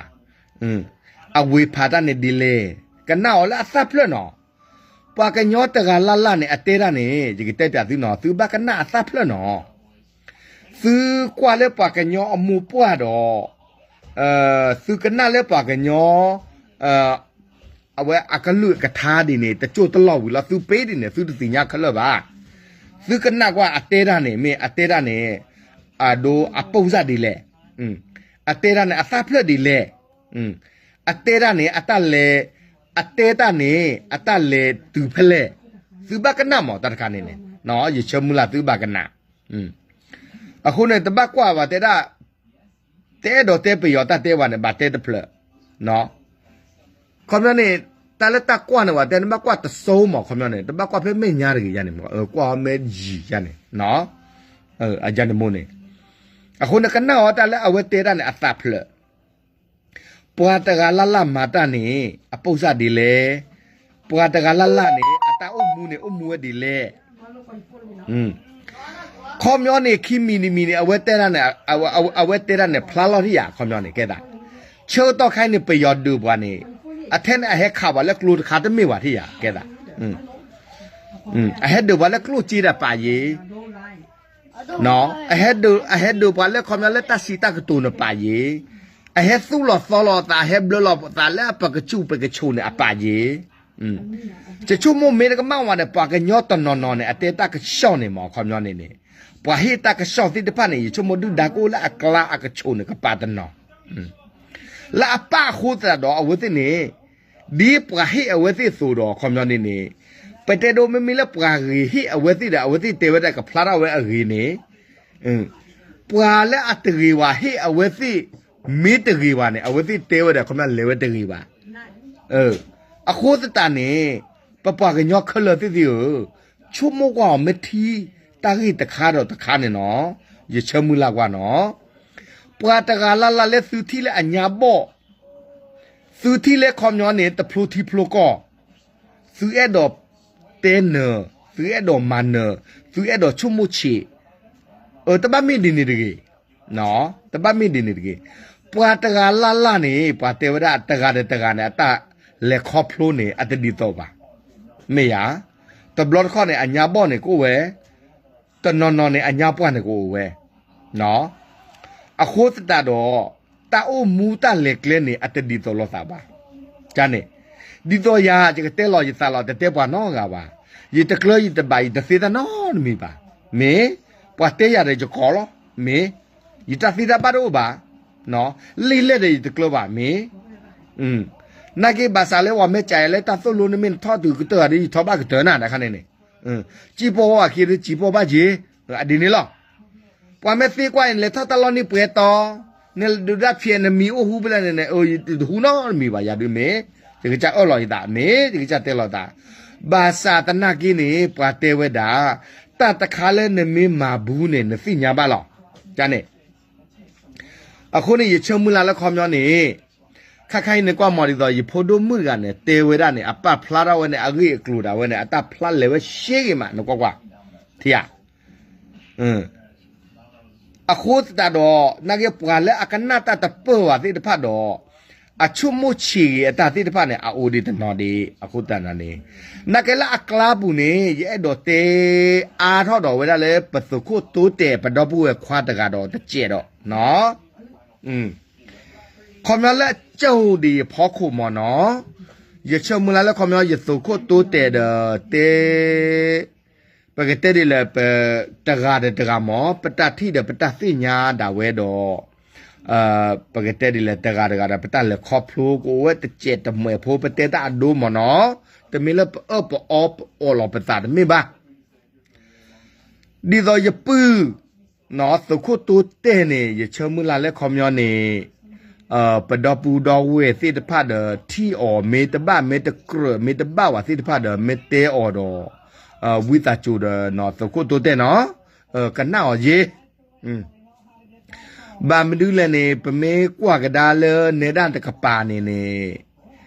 အဝ့ၢ်ဖးတၢ်န့ၣ်ဒ်လဲၣ်, ကနၣ်အီၤလၢအသၣ်ဖျၢၣ်နီၤ, ပှၤကညီတဂၤလၢ်လၢ်န့ၣ် အတဲဒၣ်န့ၣ် ယကတဲပၠးသုနီၤ သုဘၣ်ကနၣ်အသၣ်ဖျၢၣ်နီၤ သုကွၢ်လၢပှၤကညီအမိၢ်ပှၢ်ဒီး, သုကနၣ်လၢပှၤကညီ, အဝဲအကလုၢ်အကထါဒ်န့ၣ် တကၠိၢ်တလီၢ်ဝံၤလီၤ သုပ့ၤဒ်န့ၣ် သုတသ့ၣ်ညါခဲလၢာ်ဘၣ်. သုကနၣ်ကွၢ်အတဲဒၣ်န့ၣ် မ့ၢ်အတဲဒၣ်န့ၣ်, အဒိအပိၢ်စၢ်ဒ်လဲၣ်, အတဲတၢ်န့ၣ် အသၣ်ဖျၢၣ်ဒ်လဲၣ်, အတဲတၢ်န့ၣ် အတၢ်လဲၤ, အတဲတၢ်န့ၣ် အတၢ်လဲၤတုၤဖဲလဲၣ်, သုဘၣ်ကနၣ်မး တၢ်တခါန့ၣ်န့ၣ်, ယဆၢမုၢ်လၢ်သုဘၣ်ကနၣ်, အဃိန့ၣ် တဘၣ်ကွၢ်ဘၣ်တဲဒၣ်, တအဲၣ်ဒိးတဲပယီၤတၢ်တဲဝဲန့ၣ် ဘၣ်တဲတဖျၢၣ်, ခီပညီန့ၣ်, တၢ်လၢတၢ်ကွၢ်န့ၣ် ပှၤတဲနဘၣ်ကွၢ်တစိမး ခီပညီန့ၣ် တဘၣ်ကွၢ်ဖဲမဲာ်ညါတဂ့ၤယါန့ၣ်, ကွၢ်အီၤမဲာ်ယံၤယါန့ၣ်, အယါန့ၣ်မိၢ်န့ၣ်, အဃိန့ၣ် ကနၣ်အီၤတၢ်လၢအဝဲတဲတၢ်န့ၣ် အသးဖျၢၣ်, ပှၤတဂၤလၢ်လၢ်မၤတၢ်န့ၣ် အပိၢ်စၢ်ဒ်လဲၣ်, ပှၤတဂၤလၢ်လၢ်န့ၣ် အတၢ်အိၣ်မူန့ၣ် အိၣ်မူဝဲဒ်လဲၣ် ခီပညီန့ၣ် ခံမံၤတမံၤန့ၣ် အဝဲတဲတၢ်န့ၣ် အဝဲတဲတၢ်န့ၣ် ဖျါလီၤထံၣ်ယၤ ခီပညီန့ၣ် ကဲသး, ဆၢကတီၢ်ခါအံၤန့ၣ် ပယီၤဒုးပှၤန့ၣ်, အထဲန့ၣ် အဟဲခးပှၤလၢကျိတခါတမ့ၢ်ဘၣ်ထံၣ်ယၤ ကဲသး, အဟဲဒုးပှၤလၢကျိစ့ဒီးပာ်ယ့ၤ, အဟဲဒုးပှၤလၢခီပညီလၢတၢ်စံးတၢ်ကတိၤန့ၣ်ပာ်ယ့ၤ, အဟဲသူၣ်လီၤသီလီၤသး အဟဲဘျၢလီၤသးလၢအပကစူၣ်ပကဆိးန့ၣ် အပာ်ယ့ၤ ယဆိကမိၣ်မ့ၢ်တကမၣ်ဝဲဒီး ပှၤကညီတနီၤနီၤန့ၣ် အတဲတၢ်ကစီၣ်န့ၣ်မး ခီပညီန့ၣ်န့ၣ်, ပှၤဟ့ၣ်တၢ်ကစီၣ်သ့ၣ်တဖၣ်န့ၣ် ယဆိကမိၣ်ဒုၣ်ဒါကအိၣ်လၢအကျါအကဆိးန့ၣ် ကပာ်တနီၤ, လၢအပၢ်အဃိသတးဒီး အဝဲသ့ၣ်န့ၣ်, ဒ်ပှၤဟ့ၣ်အဝဲသ့ၣ်အသိးဒီး ခီပညီန့ၣ်န့ၣ်, ပတဲဒိမ့မ့ၢ်လၢပှၤဂ့ၤဟ့ၣ်အဝဲသ့ၣ်ဒီး အဝဲသ့ၣ်တဲဝဲဒၣ်ကဖျါထီၣ်ဝဲအဂ့ၤန့ၣ် ပှၤလၢအတဂ့ၤဘၣ်ဟ့ၣ်အဝဲသ့ၣ်, မ့ၢ်တဂ့ၤဘၣ်န့ၣ် အဝဲသ့ၣ်တဲဝဲဒီး ခီပညီလဲၤဝဲတဂ့ၤဘၣ်. အဃိသတးန့ၣ်, ပပှၤကညီခဲလၢာ်သ့ၣ်သ့ၣ်ဧၢ, ဆိကမိၣ်ကွၢ်အီၤမ့ၢ်ထံတၢ်ဂ့ၢ်တခါဒီးတခါန့ၣ်နီၤ, ယဆၢမုၢ်လၢ်ကွၢ်နီၤ, ပှၤတဂၤလၢ်လၢ်လၢသုထံၣ်လၢအညါဘီၣ် သုထံၣ်လၢခီပညီန့ၣ် တဖျိထံဖျိကီၢ်, သုအဲၣ်ဒိးတဲနၢၤ, သုအဲၣ်ဒိးမၤနၢၤ, သုအဲၣ်ဒိးဆိကမိၣ်ဆံး, တဘၣ်မ့ၢ်ဒ်န့ၣ်တဂ့ၤ, တဘၣ်မ့ၢ်ဒ်န့ၣ်တဂ့ၤ. ပှၤတဂၤလၢ်လၢ်န့ၣ် ပှၤတဲဝဲဒၣ်တဂၤဒီးတဂၤန့ၣ် အတၢ်လဲၤခီဖျိန့ၣ် အတဒ်သိးဘၣ်. မ့ၢ်ယၤ, တဘျီတခီၣ်န့ၣ် အညါဘီၣ်န့ၣ်ကအိၣ်ဝဲ, တနီၤနီၤန့ၣ် အညါပှၢ်န့ၣ်ကအိၣ်ဝဲ အဃိသတးဒီး တၢ်အိၣ်မူတၢ်လဲၤကျဲန့ၣ် အတဒ်သိးလိာ်သးဘၣ်. န့ၣ်, ဒ်သိးယၤ ယကတဲလီၤယသးလီၤ တတဲပှၤနီတဂၤဘၣ်. ယတကျၢၤယတဘၣ် ယတသ့တၢ်နီတမံၤဘၣ်. မ့ၢ်, ပှၤတဲယၤဒီးယကိးလီၤ. မ့ၢ်, ယတၢ်သ့တၢ်ဘၣ်တအိၣ်ဘၣ်. လံာ်လဲၢ်ဒီးယတကျၢၤဘၣ်. မ့ၢ် နာ်က့ဘၣ်ဆၣ်လၢပှၤမ့ၢ်ကးယၤလၢတၢ်သိၣ်လိန့ၣ်မ့ၢ်နထီၣ်တုၤကတၢၢ်ဒီး ယထီၣ်ဘၣ်ကတၢၢ်နၤတခါန့ၣ်န့ၣ်, စံၣ်ပီၢ်ဝဲအခံဒီးစံၣ်ပီၢ်ဘၣ်က့ၤ, အဒ်န့ၣ်လီၤ. ပှၤမ့ၢ်သ့ကွၢ်အံၤ နလဲၤထီၣ်တၢ်လီၢ်န့ၣ်ပှဲၤတီၤ, နဒုးဒၣ်ဖျဲးနမံၤအိၣ်ဟူဖဲလဲၣ်န့ၣ်န့ၣ် ယတဟူနီတမံၤဘၣ် ယၤဒုးမ့ၢ်, ယကစၢ်အၢၣ်လီၤယသး မ့ၢ်ယကစၢ်တဲလီၤသး, ဘၣ်ဆၣ်သနာ်က့န့ၣ် ပှၤတဲဝဲဒၣ်, တၢ်တခါလၢနမ့ၢ်မၤဘူးန့ၣ် နသ့ၣ်ညါဘၣ်လီၤ. န့ၣ် အဃိန့ၣ် ယဆၢမုၢ်လၢ်လၢခီပညီန့ၣ်, ခါခါအံၤန့ၣ်ကွၢ်မီၤဒ်သိး ယဖိဒိၣ်မုၣ်တဂၤန့ၣ် တဲဝဲဒၣ်န့ၣ် အပၢ်ဖျါထီၣ်ဝဲန့ၣ် အဂ့ၢ်အကျိၤဒၣ်ဝဲန့ၣ် အတၢ်ဖျါလဲၤဝဲရှဲဂ့ၤမး နကွၢ်ကွၢ်, ထံဧါ. အဃိသတးဒီး နာ်က့ပှၤလၢအကနၣ်တၢ်တပၢၢ်ဘၣ်သ့ၣ်တဖၣ်ဒီး အဆိကမိၣ်ဆံးဂ့ၤအတၢ်သ့ၣ်တဖၣ်န့ၣ် အအိၣ်ဒံးတနီၤဒံး အဃိသတးန့ၣ်, နာ်က့လၢအကျါပူၤန့ၣ် ယအဲၣ်ဒိးတဲအါထီၣ်ဒီးဝဲဒၣ်လၢ ပသုးခိၣ်တိတဲာ် ပဒီပုၢ်ဝဲၢ်ခွါတဂၤဒီးတစဲးဒီး ခီပညီလၢအကၠိဒံးယဖီခိၣ်မ့ၢ်နီၤ, ယဆၢမုၢ်လၢ်လၢခီပညီ ယသုးခိၣ်တိတဲာ်ဒီး တဲ ပကတဲဒ်လဲၣ် ပတဂၤဒီးတဂၤမ့ၢ် ပတၢ်ထံၣ်ဒီးပတၢ်သ့ၣ်ညါဒၣ်ဝဲဒီး ပကတဲဒ်လဲၣ် တဂၤတဂၤဒီး ပတၢ်လဲၤခီဖျိကအိၣ်ဝဲတစဲးတမှဲးဖိ ပတဲတၢ်အဒိမ့ၢ်နီၤ, တမ့ၢ်လၢပအၢပအီပအီၣ်လီၤပသးတမ့ၢ်ဘၣ်. ဒ်သိးယပုၢ် သုးခိၣ်တိတဲာ်န့ၣ် ယဆၢမုၢ်လၢ်လၢခီပညီန့ၣ်, ပဒီပုၢ်ဒီဝဲၢ်သ့ၣ်တဖၣ်ဒီး ထံၣ်အီၤမ့ၢ်တဘၣ်မ့ၢ်တကြၢးမ့ၢ်တဘၣ်ဝဲသ့ၣ်တဖၣ်ဒီး မ့ၢ်တဲအီၤဒီး ဝံသးစူၤဒီး သုးခိၣ်တိတဲာ်နီၤ, ကနၣ်အီၤယ့ ဘၣ်မနုၤလဲၣ်န့ၣ် ပမ့ၢ်ကွၢ်ကဒါလၢနဲဒၣ်တကပၤန့ၣ်န့ၣ်,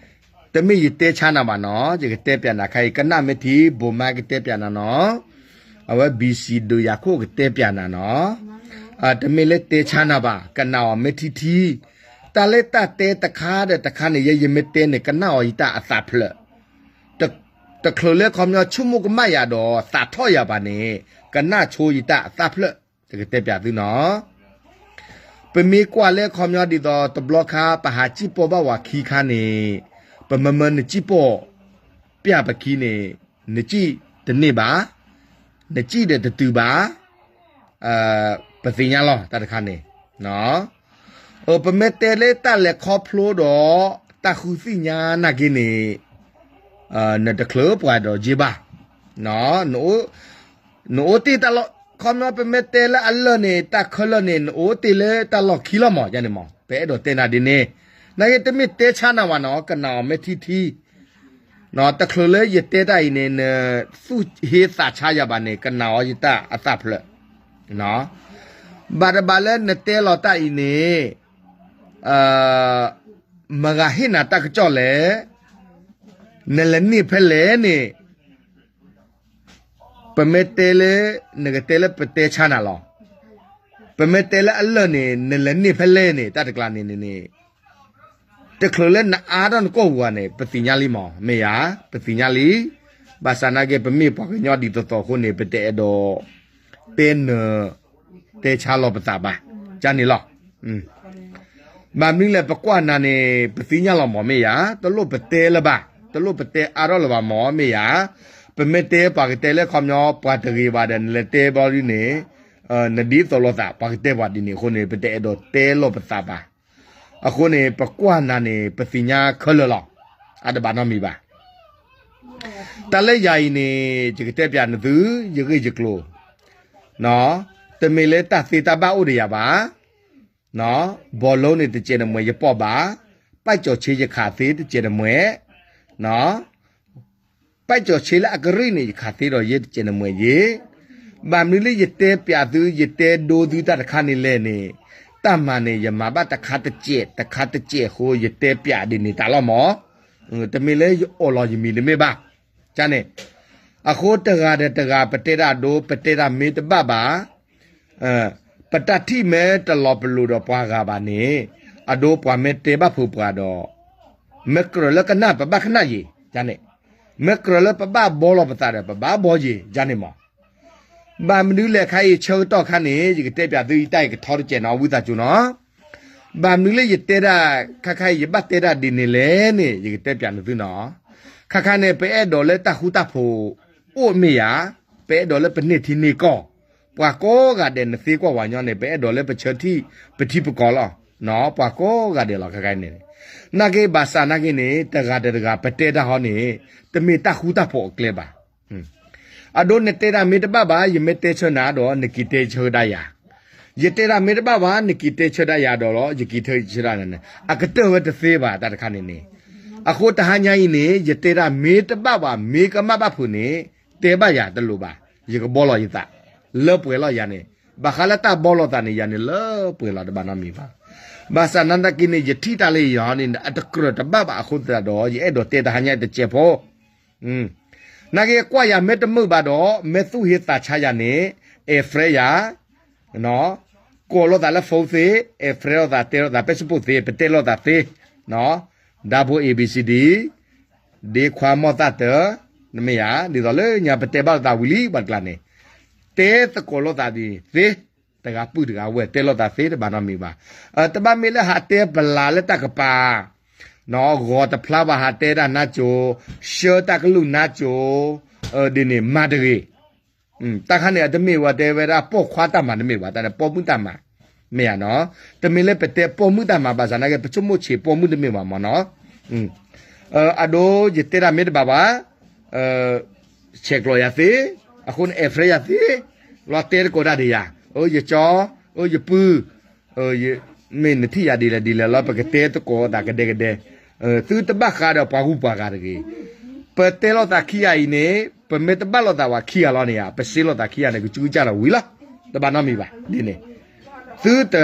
တမ့ၢ်ယတဲဆါနၤဘၣ်နီၤ, ယကတဲပျးနၤခါအံၤ ကနၣ်မ့ၢ်ထံ ဘိးမါကတဲပျးနၤနီၤ, အဝဲ ဘံစံးဒုးယၤခိၣ်ကတဲပျးနၤနီၤ, တမ့ၢ်လၢတဲဆါနၤဘၣ် ကနၣ်အီၤမ့ၢ်ထံထံ, တၢ်လၢတၢ်တဲတခါဒီးတခါန့ၣ် ယဲယမ့ၢ်တဲန့ၣ် ကနၣ်အီၤယတၢ်အသးဖျၢၣ်, တချုးလၢခီပညီဆိကမိၣ်ကမၣ်ယၤဒီး သးထီၣ်ယၤဘၣ်န့ၣ် ကနၣ်ဆိယတၢ်အသးဖျၢၣ်, ယကတဲပျးသုနီၤ ပမ့ၢ်ကွၢ်လၢခီပညီဒ်သိးတဘျီခါ ပဟးစံၣ်ပီၢ်ဘၣ်ဝဲခံခါန့ၣ်, ပမၢမၢနစံၣ်ပီၢ်ပျးပခံန့ၣ်, နစံၣ်တန့ၢ်ဘၣ်, နစံၣ်ဒီးတတုၤဘၣ်, ပသ့ၣ်ညါလီၤတၢ်တခါန့ၣ်, ပမ့ၢ်တဲလၢတၢ်လဲၤခီဖျိဒီး တၢ်ဃုသ့ၣ်ညါနာ်က့န့ၣ်, နတချုးပှၤဒီးယ့ဘၣ်, နအိၣ်တ့ၢ်တၢ်လီၢ် ခီပညီ ပမ့ၢ်တဲလၢအလၢၢ်န့ၣ် တၢ်ခဲလၢာ်န့ၣ် နအိၣ်တ့ၢ်လၢတၢ်လီၢ်ခံလီၤမး ယန့ၣ်မး ပအဲၣ်ဒိးတဲနၤဒ်န့ၣ်, နာ်က့တမ့ၢ်တဲဆါနၤဘၣ်နီၤ ကနၣ်အီၤမ့ၢ်ထံထံ တချုးလၢယတဲတၢ်အံၤန့ၣ် နသူၣ်ဟ့သးဆါယၤဘၣ်န့ၣ် ကနၣ်အီၤယတၢ်အသးဖျၢၣ်, ဘၣ်တဘၣ်လၢနတဲလီၤတၢ်အံၤန့ၣ်, မတၤဟ့ၣ်နၤတၢ်ကစီၣ်လဲၣ်, နလဲၤန့ၢ်ဖဲလဲၣ်န့ၣ်, ပမ့ၢ်တဲလၢ နကတဲလၢပတဲဆါနၤလီၤ, ပမ့ၢ်တဲလၢအလၢၢ်န့ၣ် နလဲၤန့ၢ်ဖဲလဲၣ်န့ၣ် တၢ်တကျါန့ၣ်န့ၣ် တချုးလၢနအါထီၣ်နကိာ်ပူၤဘၣ်န့ၣ် ပသ့ၣ်ညါလံမး မ့ၢ်ဧါ, ပသ့ၣ်ညါလံ, ဘၣ်ဆၣ်နာ်က့ ပမ့ၢ်ပှၤကညီဒ်သိးသိးအဃိန့ၣ် ပတအဲၣ်ဒိး တဲနၢၤ တဲဆါလီၤပသးဘၣ်, ကန့ၣ်လီၤ. ဘၣ်မနုၤလဲၣ် ပကွၢ်နၤန့ၣ် ပသ့ၣ်ညါလီၤမး မ့ၢ်ဧါ, တလိၣ်ပတဲလၢၤဘၣ်, တလိၣ်ပတဲအါထီၣ်လၢၤဘၣ်မး မ့ၢ်ဧါ, ပမ့ၢ်တဲပှၤကတဲလၢခီပညီ ပှၤတဂ့ၤဘၣ်ဒီး နလဲၤတဲဘျီဒ်န့ၣ်, နဒ်သိးလိာ်သး ပှၤကတဲပှၤဒ်န့ၣ်အဃိန့ၣ် ပတအဲၣ်ဒိးတဲလီၤပသးဘၣ်. အဃိန့ၣ် ပကွၢ်နၤန့ၣ် ပသ့ၣ်ညါခဲလၢာ်လီၤ, အတဘၣ်နီတမံၤဘၣ်. တၢ်လၢယၤအံၤန့ၣ် ယကတဲပျးနသု ယဂ့ၢ်ယကျိၤ, တမ့ၢ်လၢတၢ်သ့တၢ်ဘၣ်အိၣ်ဒီးယၤဘၣ်, ဘီလိန့ၣ်တစဲးတမှဲးယပိာ်ဘၣ်, ပာ်စီဆ့ယခးသ့တစဲးတမှဲး, ပာ်စီဆ့လၢအကရံၣ်န့ၣ် ယခးသ့ဒီးယဲတစဲးတမှဲးယဲ, ဘၣ်မနုၤလၢယတဲပျးသု ယတဲဒိသုတၢ်တခါန့ၣ်လဲၣ်န့ၣ်, တၢ်မၤန့ၣ် ယမၤဘၣ်တခါတစဲး တခါတစဲးအဃိ ယတဲပျးဒ်န့ၣ်တၢ်လီၤမး, တမ့ၢ်လၢယအိးလီၤယမံၤတမ့ၢ်ဘၣ်, န့ၣ်, အဃိတဂၤဒီးတဂၤ ပတဲတၢ်အဒိ ပတဲတၢ်မ့ၢ်တဘၣ်ဘၣ် ပတၢ်ထံၣ်မ့ၢ်တလီၤပလိာ်ဒီးပှၤဂၤဘၣ်န့ၣ်, အဒိပှၤမ့ၢ်တဲဘၣ်ဖုးပှၤဒီး, မ့ၢ်ကြၢးလၢကနၣ်ပဘၣ်ကနၣ်ယံၤ, န့ၣ်, မ့ၢ်ကြၢးလၢပဘၣ်ဘီလီၤပသးဒီး ပဘၣ်ဘီယံၤ, န့ၣ်မး. ဘၣ်မနုၤလဲၣ်ခါအံၤ ဆၢကတီၢ်ခါန့ၣ် ယကတဲပျးသု ယတၢ်အံၤကထီတစဲးနီၤ ဝံသးစူၤနီၤ. ဘၣ်မနုၤလၢယတဲဒၣ် ခါခါအံၤ ယဘၣ်တဲဒၣ်ဒ်န့ၣ်လဲၣ်န့ၣ် ယကတဲပျးနသုနီၤ. ခါခါန့ၣ် ပအဲၣ်ဒိးလၢတၢ်ဃူတၢ်ဖိးအိၣ်မ့ၢ်ယၤ, ပအဲၣ်ဒိးလၢပန့ၢ်ထံန့ၢ်ကီၢ်, ပှၤကိးဂၤဒဲး နသ့ကွၢ်ဝၤညီန့ၣ် ပအဲၣ်ဒိးလၢပဆၢထံၣ်ပထံပကီၢ်လီၤ. ပှၤကိးဂၤဒဲးလီၤ ခါခါအံၤန့ၣ်, နာ်က့ဘၣ်ဆၣ်နာ်က့န့ၣ် တဂၤဒီးတဂၤ ပတဲတၢ်ဟီန့ၣ် တမ့ၢ်တၢ်ဃူတၢ်ဖိးအကျဲဘၣ်. အဒိနတဲတၢ်မ့ၢ်တဘၣ်ဘၣ် ယမ့ၢ်တဲဆၢနၤဒီး နက့ၤတဲဆၢဒၣ်ယၤ, ယတဲတၢ်မ့ၢ်တဘၣ်ဘၣ် နက့ၤတဲဆၢဒၣ်ယၤဒီးလီၤ ယက့ၤတဲဆၢဒၣ်နၤန့ၣ် အကတၢၢ်ဝဲတသ့ဘၣ် တၢ်တခါန့ၣ်န့ၣ်. အဃိတဟါညါအံၤန့ၣ် ယတဲတၢ်မ့ၢ်တဘၣ်ဘၣ် မ့ၢ်ကမၣ်ဘၣ်ဖုးန့ၣ် တဲဘၣ်ယၤတလိၣ်ဘၣ်, ယကဘီလီၤယသး, လၢပှဲၤလီၤယၤန့ၣ်, ဘၣ်ဃးလၢတၢ်ဘီလီၤသးန့ၣ် ယၤန့ၣ်လၢပှဲၤလီၤတဘၣ်နီတမံၤဘၣ်. ဘၣ်ဆၣ်နာ်သက့န့ၣ် ယထံၣ်တၢ်လၢယၤန့ၣ် အတကြၢးတဘၣ်ဘၣ်အဃိသတးဒီး ယအဲၣ်ဒိးတဲတဟါညါတစဲးဖိ နာ်က့ကွၢ်ယၤမ့ၢ်တမုာ်ဘၣ်ဒီး မ့ၢ်သူၣ်ဟ့သးဆါယၤန့ၣ် add friend ယၤ, ကိးလိာ်သးလၢ phone သ့, add friend လိာ်သး တဲလိာ်သး Facebook သ့, ပတဲလိာ်သးသ့, ဒၣ်ဖိ A B C D, ဒ့ခွါမီၢ်သၣ်တၢၢ်, နမ့ၢ်ယၤ ဒ်သိးလၢညါပတဲဘၣ်လိာ်သးဝံၤလံ ပှၤတကျါန့ၣ်, တဲသကိးလိာ်သးဒ်န့ၣ်သ့, တဂၤပုၢ်တဂၤဝဲၢ် တဲလိာ်သးသ့တဘၣ်နီတမံၤဘၣ်. တဘၣ်မ့ၢ်လၢဟးတဲပလၤလၢတၢ်ကပၤ ဂီၤတဖျါဘၣ်ဟးတဲဒၣ်နါစိၤ, ဆှၢတၢ်ကလုၢ်နါစိၤ, ဒ်န့ၣ်မၤတဂ့ၤ. တၢ်ခါန့ၣ် အတမ့ၢ်ဝဲတဲဝဲဒၣ်ပိာ်ခွါတၢ်မၤတမ့ၢ်ဘၣ်, တၢ်န့ၣ်ပိာ်မုၣ်တၢ်မၤ, မ့ၢ်ဧါနီၤ. တမ့ၢ်လၢပတဲပိာ်မုၣ်တၢ်မၤဘၣ်ဆၣ်နာ်က့ ပဆိကမိၣ်ဆံးပိာ်မုၣ်တမ့ၢ်ဘၣ်မ့ၢ်နီၤ. အဒိ ယတဲတၢ်မ့ၢ်တဘၣ်ဘၣ် ဆဲးကျိးယၤသ့, အဃိန့ၣ် add friend ယၤသ့, လီၤတဲသကိးတၢ်ဒီးယၤ, ယကၠီ, ယပုၢ်, မ့ၢ်နထံၣ်ယၤဒ်လဲၣ်ဒ်လဲၣ်လီၤ ပကတဲသကိးသးကဒဲကဒဲ, သုတဘၣ်ဃးဒီးပှၤဂုၤပှၤဂၤတဂ့ၤ. ပတဲလိာ်သးခံဂၤအံၤန့ၣ် ပမ့ၢ်တဘၣ်လိာ်သးဝဲခံဂၤလီၤန့ၣ်ဧါ, ပစ့လိာ်သးခံဂၤန့ၣ် ကစုကစၢ်လီၤဝံၤလီၤ, တဘၣ်နီတမံၤဘၣ်, ဒ်န့ၣ်, သုတ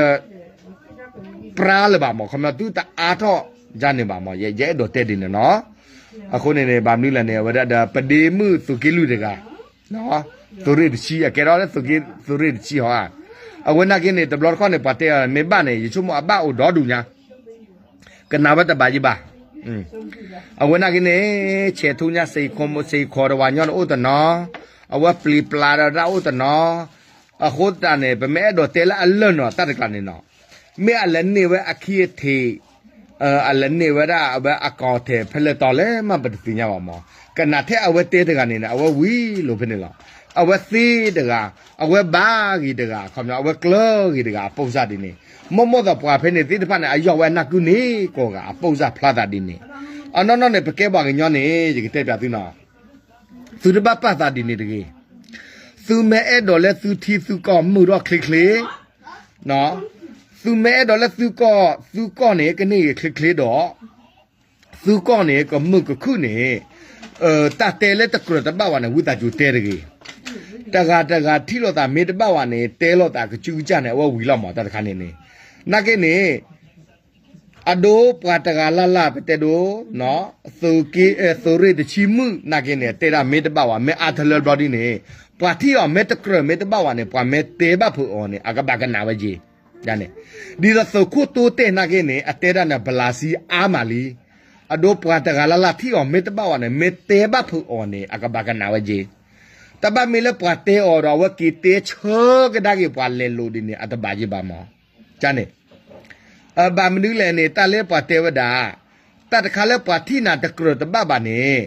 ပြါလၢၤဘၣ်မး, ခီပညီ သုတအါထီၣ်ဒ်န့ၣ်ဘၣ်မး, ယအဲၣ်ဒိးတဲဒ်န့ၣ်နီၤ. အဃိန့ၣ်န့ၣ် ဘၣ်မနုၤလဲၣ်န့ၣ် အဝဲဒၣ်ဒီး ပဒ့မုၣ်သုးက့လွံၢ်တဂၤ, သုးရ့ၣ်တဆံ, အကဲထီၣ်လၢသုးက့ သုးရ့ၣ်တဆံဟီဧါ. အဝဲနာ်က့န့ၣ် တဘျီတခီၣ်န့ၣ် ပှၤတဲအီၤမ့ၢ်ဘၣ်န့ၣ် ယဆိကမိၣ်အဘၣ်အိၣ်ဒီဒူၣ်ညါ ကနၣ်ဝဲတဘၣ်ယံၤဘၣ်. အဝဲနာ်က့န့ၣ် ဆဲးထူညါ စ့ၢ်ကီးတဝၤညီန့ၣ်အိၣ်တနီၤ, အဝဲပျံၤပျါဒီးတၢ်အိၣ်တနီၤ, အဃိသတးန့ၣ် ပမ့ၢ်အဲၣ်ဒိးတဲလၢအလၢၢ်နီၤ တၢ်တကျါန့ၣ်နီၤ, မ့ၢ်အလဲၤန့ၢ်ဝဲအခံအထံး, အလဲၤန့ၢ်ဝဲဒၣ်အဝဲအကီၢ်ထဲးဖဲလဲၣ်တီၤလဲၣ်မး ပတသ့ၣ်ညါဘၣ်မး, ကနၣ်ထဲအဝဲတဲတဂၤန့ၣ် အဝဲဝံၤလိာ်ဖဲန့ၣ်လီၤ. အဝဲသ့တဂၤ, အဝဲဘါဂ့ၤတဂၤ, ခီပညီ အဝဲကျၢၤဂ့ၤတဂၤ အပိၢ်စၢ်ဒ်န့ၣ်, မိၢ်မိၢ်သးပှၤဖဲန့ၣ်သ့ၣ်တဖၣ်န့ၣ် အယီၢ်ဝဲအနၢ်ကုန့ၢ်ကိးဂၤ အပိၢ်စၢ်ဖျါသးဒ်န့ၣ်, အနီၢ်နီၢ်န့ၣ် ပကဲပှၤကညီန့ၣ် ယကတဲပျးသုနီၤ, သုတဘၣ်ပာ်သးဒ်န့ၣ်တဂ့ၤ. သုမ့ၢ်အဲၣ်ဒိးလၢသုထံသုကီၢ်မုာ်ထီၣ်ချ့ချ့, သုမ့ၢ်အဲၣ်ဒိးလၢသုကီၢ်, သုကီၢ်န့ၣ် ကန့ၢ်ဂ့ၤချ့ချ့ဒီး သုကီၢ်န့ၣ် ကမုာ်ကခုၣ်န့ၣ်, တၢ်တဲလၢတကြၢးတဘၣ်ဝဲန့ၣ် ဝံသးစူၤတဲတဂ့ၤ. တဂၤတဂၤထံၣ်လိာ်သးမ့ၢ်တဘၣ်ဝဲန့ၣ် တဲလိာ်သးကစုကစၢ်န့ၣ် အဝဲဝံၤလီၤမး တၢ်တခါန့ၣ်န့ၣ်, နာ်က့န့ၣ် အဒိပှၤတဂၤလၢ်လၢ်ပတဲဒိ, သုးက့, သုးရ့ၣ်တဆံမုၣ် နာ်က့န့ၣ် တဲဒၣ်မ့ၢ်တဘၣ်ဝဲ မ့ၢ်အါထလၢဘျီဒ်န့ၣ်, ပှၤထံၣ်အီၤမ့ၢ်တကြၢးမ့ၢ်တဘၣ်ဝဲန့ၣ် ပှၤမ့ၢ်တဲဘၣ်ဖုးအီၤန့ၣ် အကဘၣ်ကနၣ်ဝဲက့ၤ ဒ်သိးသုးခိၣ်တိတဲာ်နာ်က့န့ၣ် အတဲဒၣ်န့ၣ် ဘလးစံအါမးလံ. အဒိပှၤတဂၤလၢ်လၢ်ထံၣ်အီၤမ့ၢ်တဘၣ်ဝဲန့ၣ် မ့ၢ်တဲဘၣ်ဖုးအီၤန့ၣ် အကဘၣ်ကနၣ်ဝဲက့ၤ. တဘၣ်မ့ၢ်လၢပှၤတဲအီၤဒီး အဝဲက့ၤတဲဆၢကဒါက့ၤပှၤလဲၤလိာ်ဒ်န့ၣ် အတဘၣ်ယံၤဘၣ်မး. န့ၣ် ဘၣ်မနုၤလဲၣ်န့ၣ် တၢ်လၢပှၤတဲဝဲဒၣ်, တၢ်တခါလၢပှၤထံၣ်နၤတကြၢးတဘၣ်ဘၣ်န့ၣ်,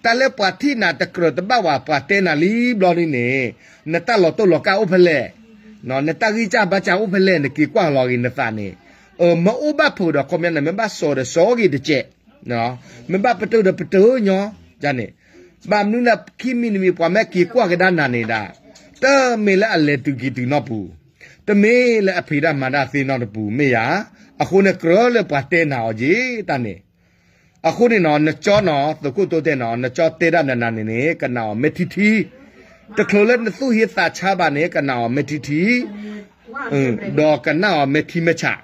တၢ်လၢပှၤထံၣ်နၤတကြၢးတဘၣ်ဘၣ် ပှၤတဲနၤလံဘျီဒ်န့ၣ်, နတၢ်လီၤတိၢ်လီၤကၢ်အိၣ်ဖဲလဲၣ်, နတၢ်ဂံၢ်စၢ်ဘါစၢ်အိၣ်ဖဲလဲၣ် နက့ၤကွၢ်လီၤဂ့ၤနသးန့ၣ်, မ့ၢ်အိၣ်ဘၣ်ဖုးဒီး ခီပညီန့ၣ် မ့ၢ်ဘၣ်စီၤဒီးစီၤဂ့ၤတစဲး, မ့ၢ်ဘၣ်ပတုာ်ဒီးပတုာ်ညီ, န့ၣ် ဘၣ်မနုၤလၢခံမံၤတမံၤ ပှၤမ့ၢ်က့ၤကွၢ်ကဒါနၤန့ၣ်ဒၣ်, တမ့ၢ်လၢအလဲၤတုၤက့ၤတုၤနီတပူၤ, တမ့ၢ်လၢအဖံးတၢ်မၤတၢ်သ့နီတပူၤ မ့ၢ်ယၤ, အဃိန့ၣ်ကြၢးလၢပှၤတဲနၤအီၤက့ၤတၢ်န့ၣ်, အဃိန့ၣ်နီၤ နကၠီနီၤ သုးခိၣ်တိတဲာ်နီၤ နကၠီတဲဒၣ်နၤန့ၣ်န့ၣ် ကနၣ်အီၤမ့ၢ်ထံထံ, တချုးလၢနသူၣ်ဟ့သးဆါဘၣ်န့ၣ် ကနၣ်အီၤမ့ၢ်ထံထံ ဒီးကနၣ်အီၤမ့ၢ်ထံမ့ၢ်ဆး,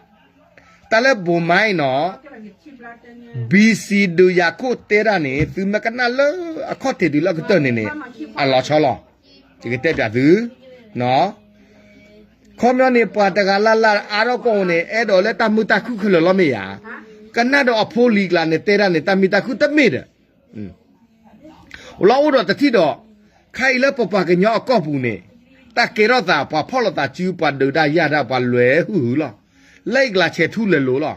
တၢ်လၢဘိးမါအံၤနီၤ ဘံစံဒုးယၤခိၣ်တဲဒၣ်န့ၣ် သုမ့ၢ်ကနၣ်လၢအခီၣ်ထံးတုၤလၢအကတၢၢ်န့ၣ်န့ၣ်, အလီၤဆီလီၤ, ယကတဲပျးသု, ခီပညီန့ၣ် ပှၤတဂၤလၢ်လၢ်အါထီၣ်ကီၢ်န့ၣ် အဲၣ်ဒိးလၢတၢ်မုာ်တၢ်ခုၣ်ခဲလၢာ်လီၤမ့ၢ်ယၤ, ကနၣ်ဒီးအဖိလံၤကျါန့ၣ် တဲဒၣ်န့ၣ် တၢ်မုာ်တၢ်ခုၣ်တမ့ၢ်ဒီး လီၤအိၣ်ဒီးတထံၣ်ဒီး, ခါအံၤလၢပပှၤကညီအကီၢ်ပူၤန့ၣ်, တၢ်ကဲထီၣ်သး ပှၤဖီၣ်လိာ်သးစု ပှၤဒုးတၢ်ယၢ်တၢ် ပှၤလဲၤဟုၣ်ဟုၣ်လီၤ, လၢအံၤကျါဆဲးထူလဲၤလိၤလီၤ,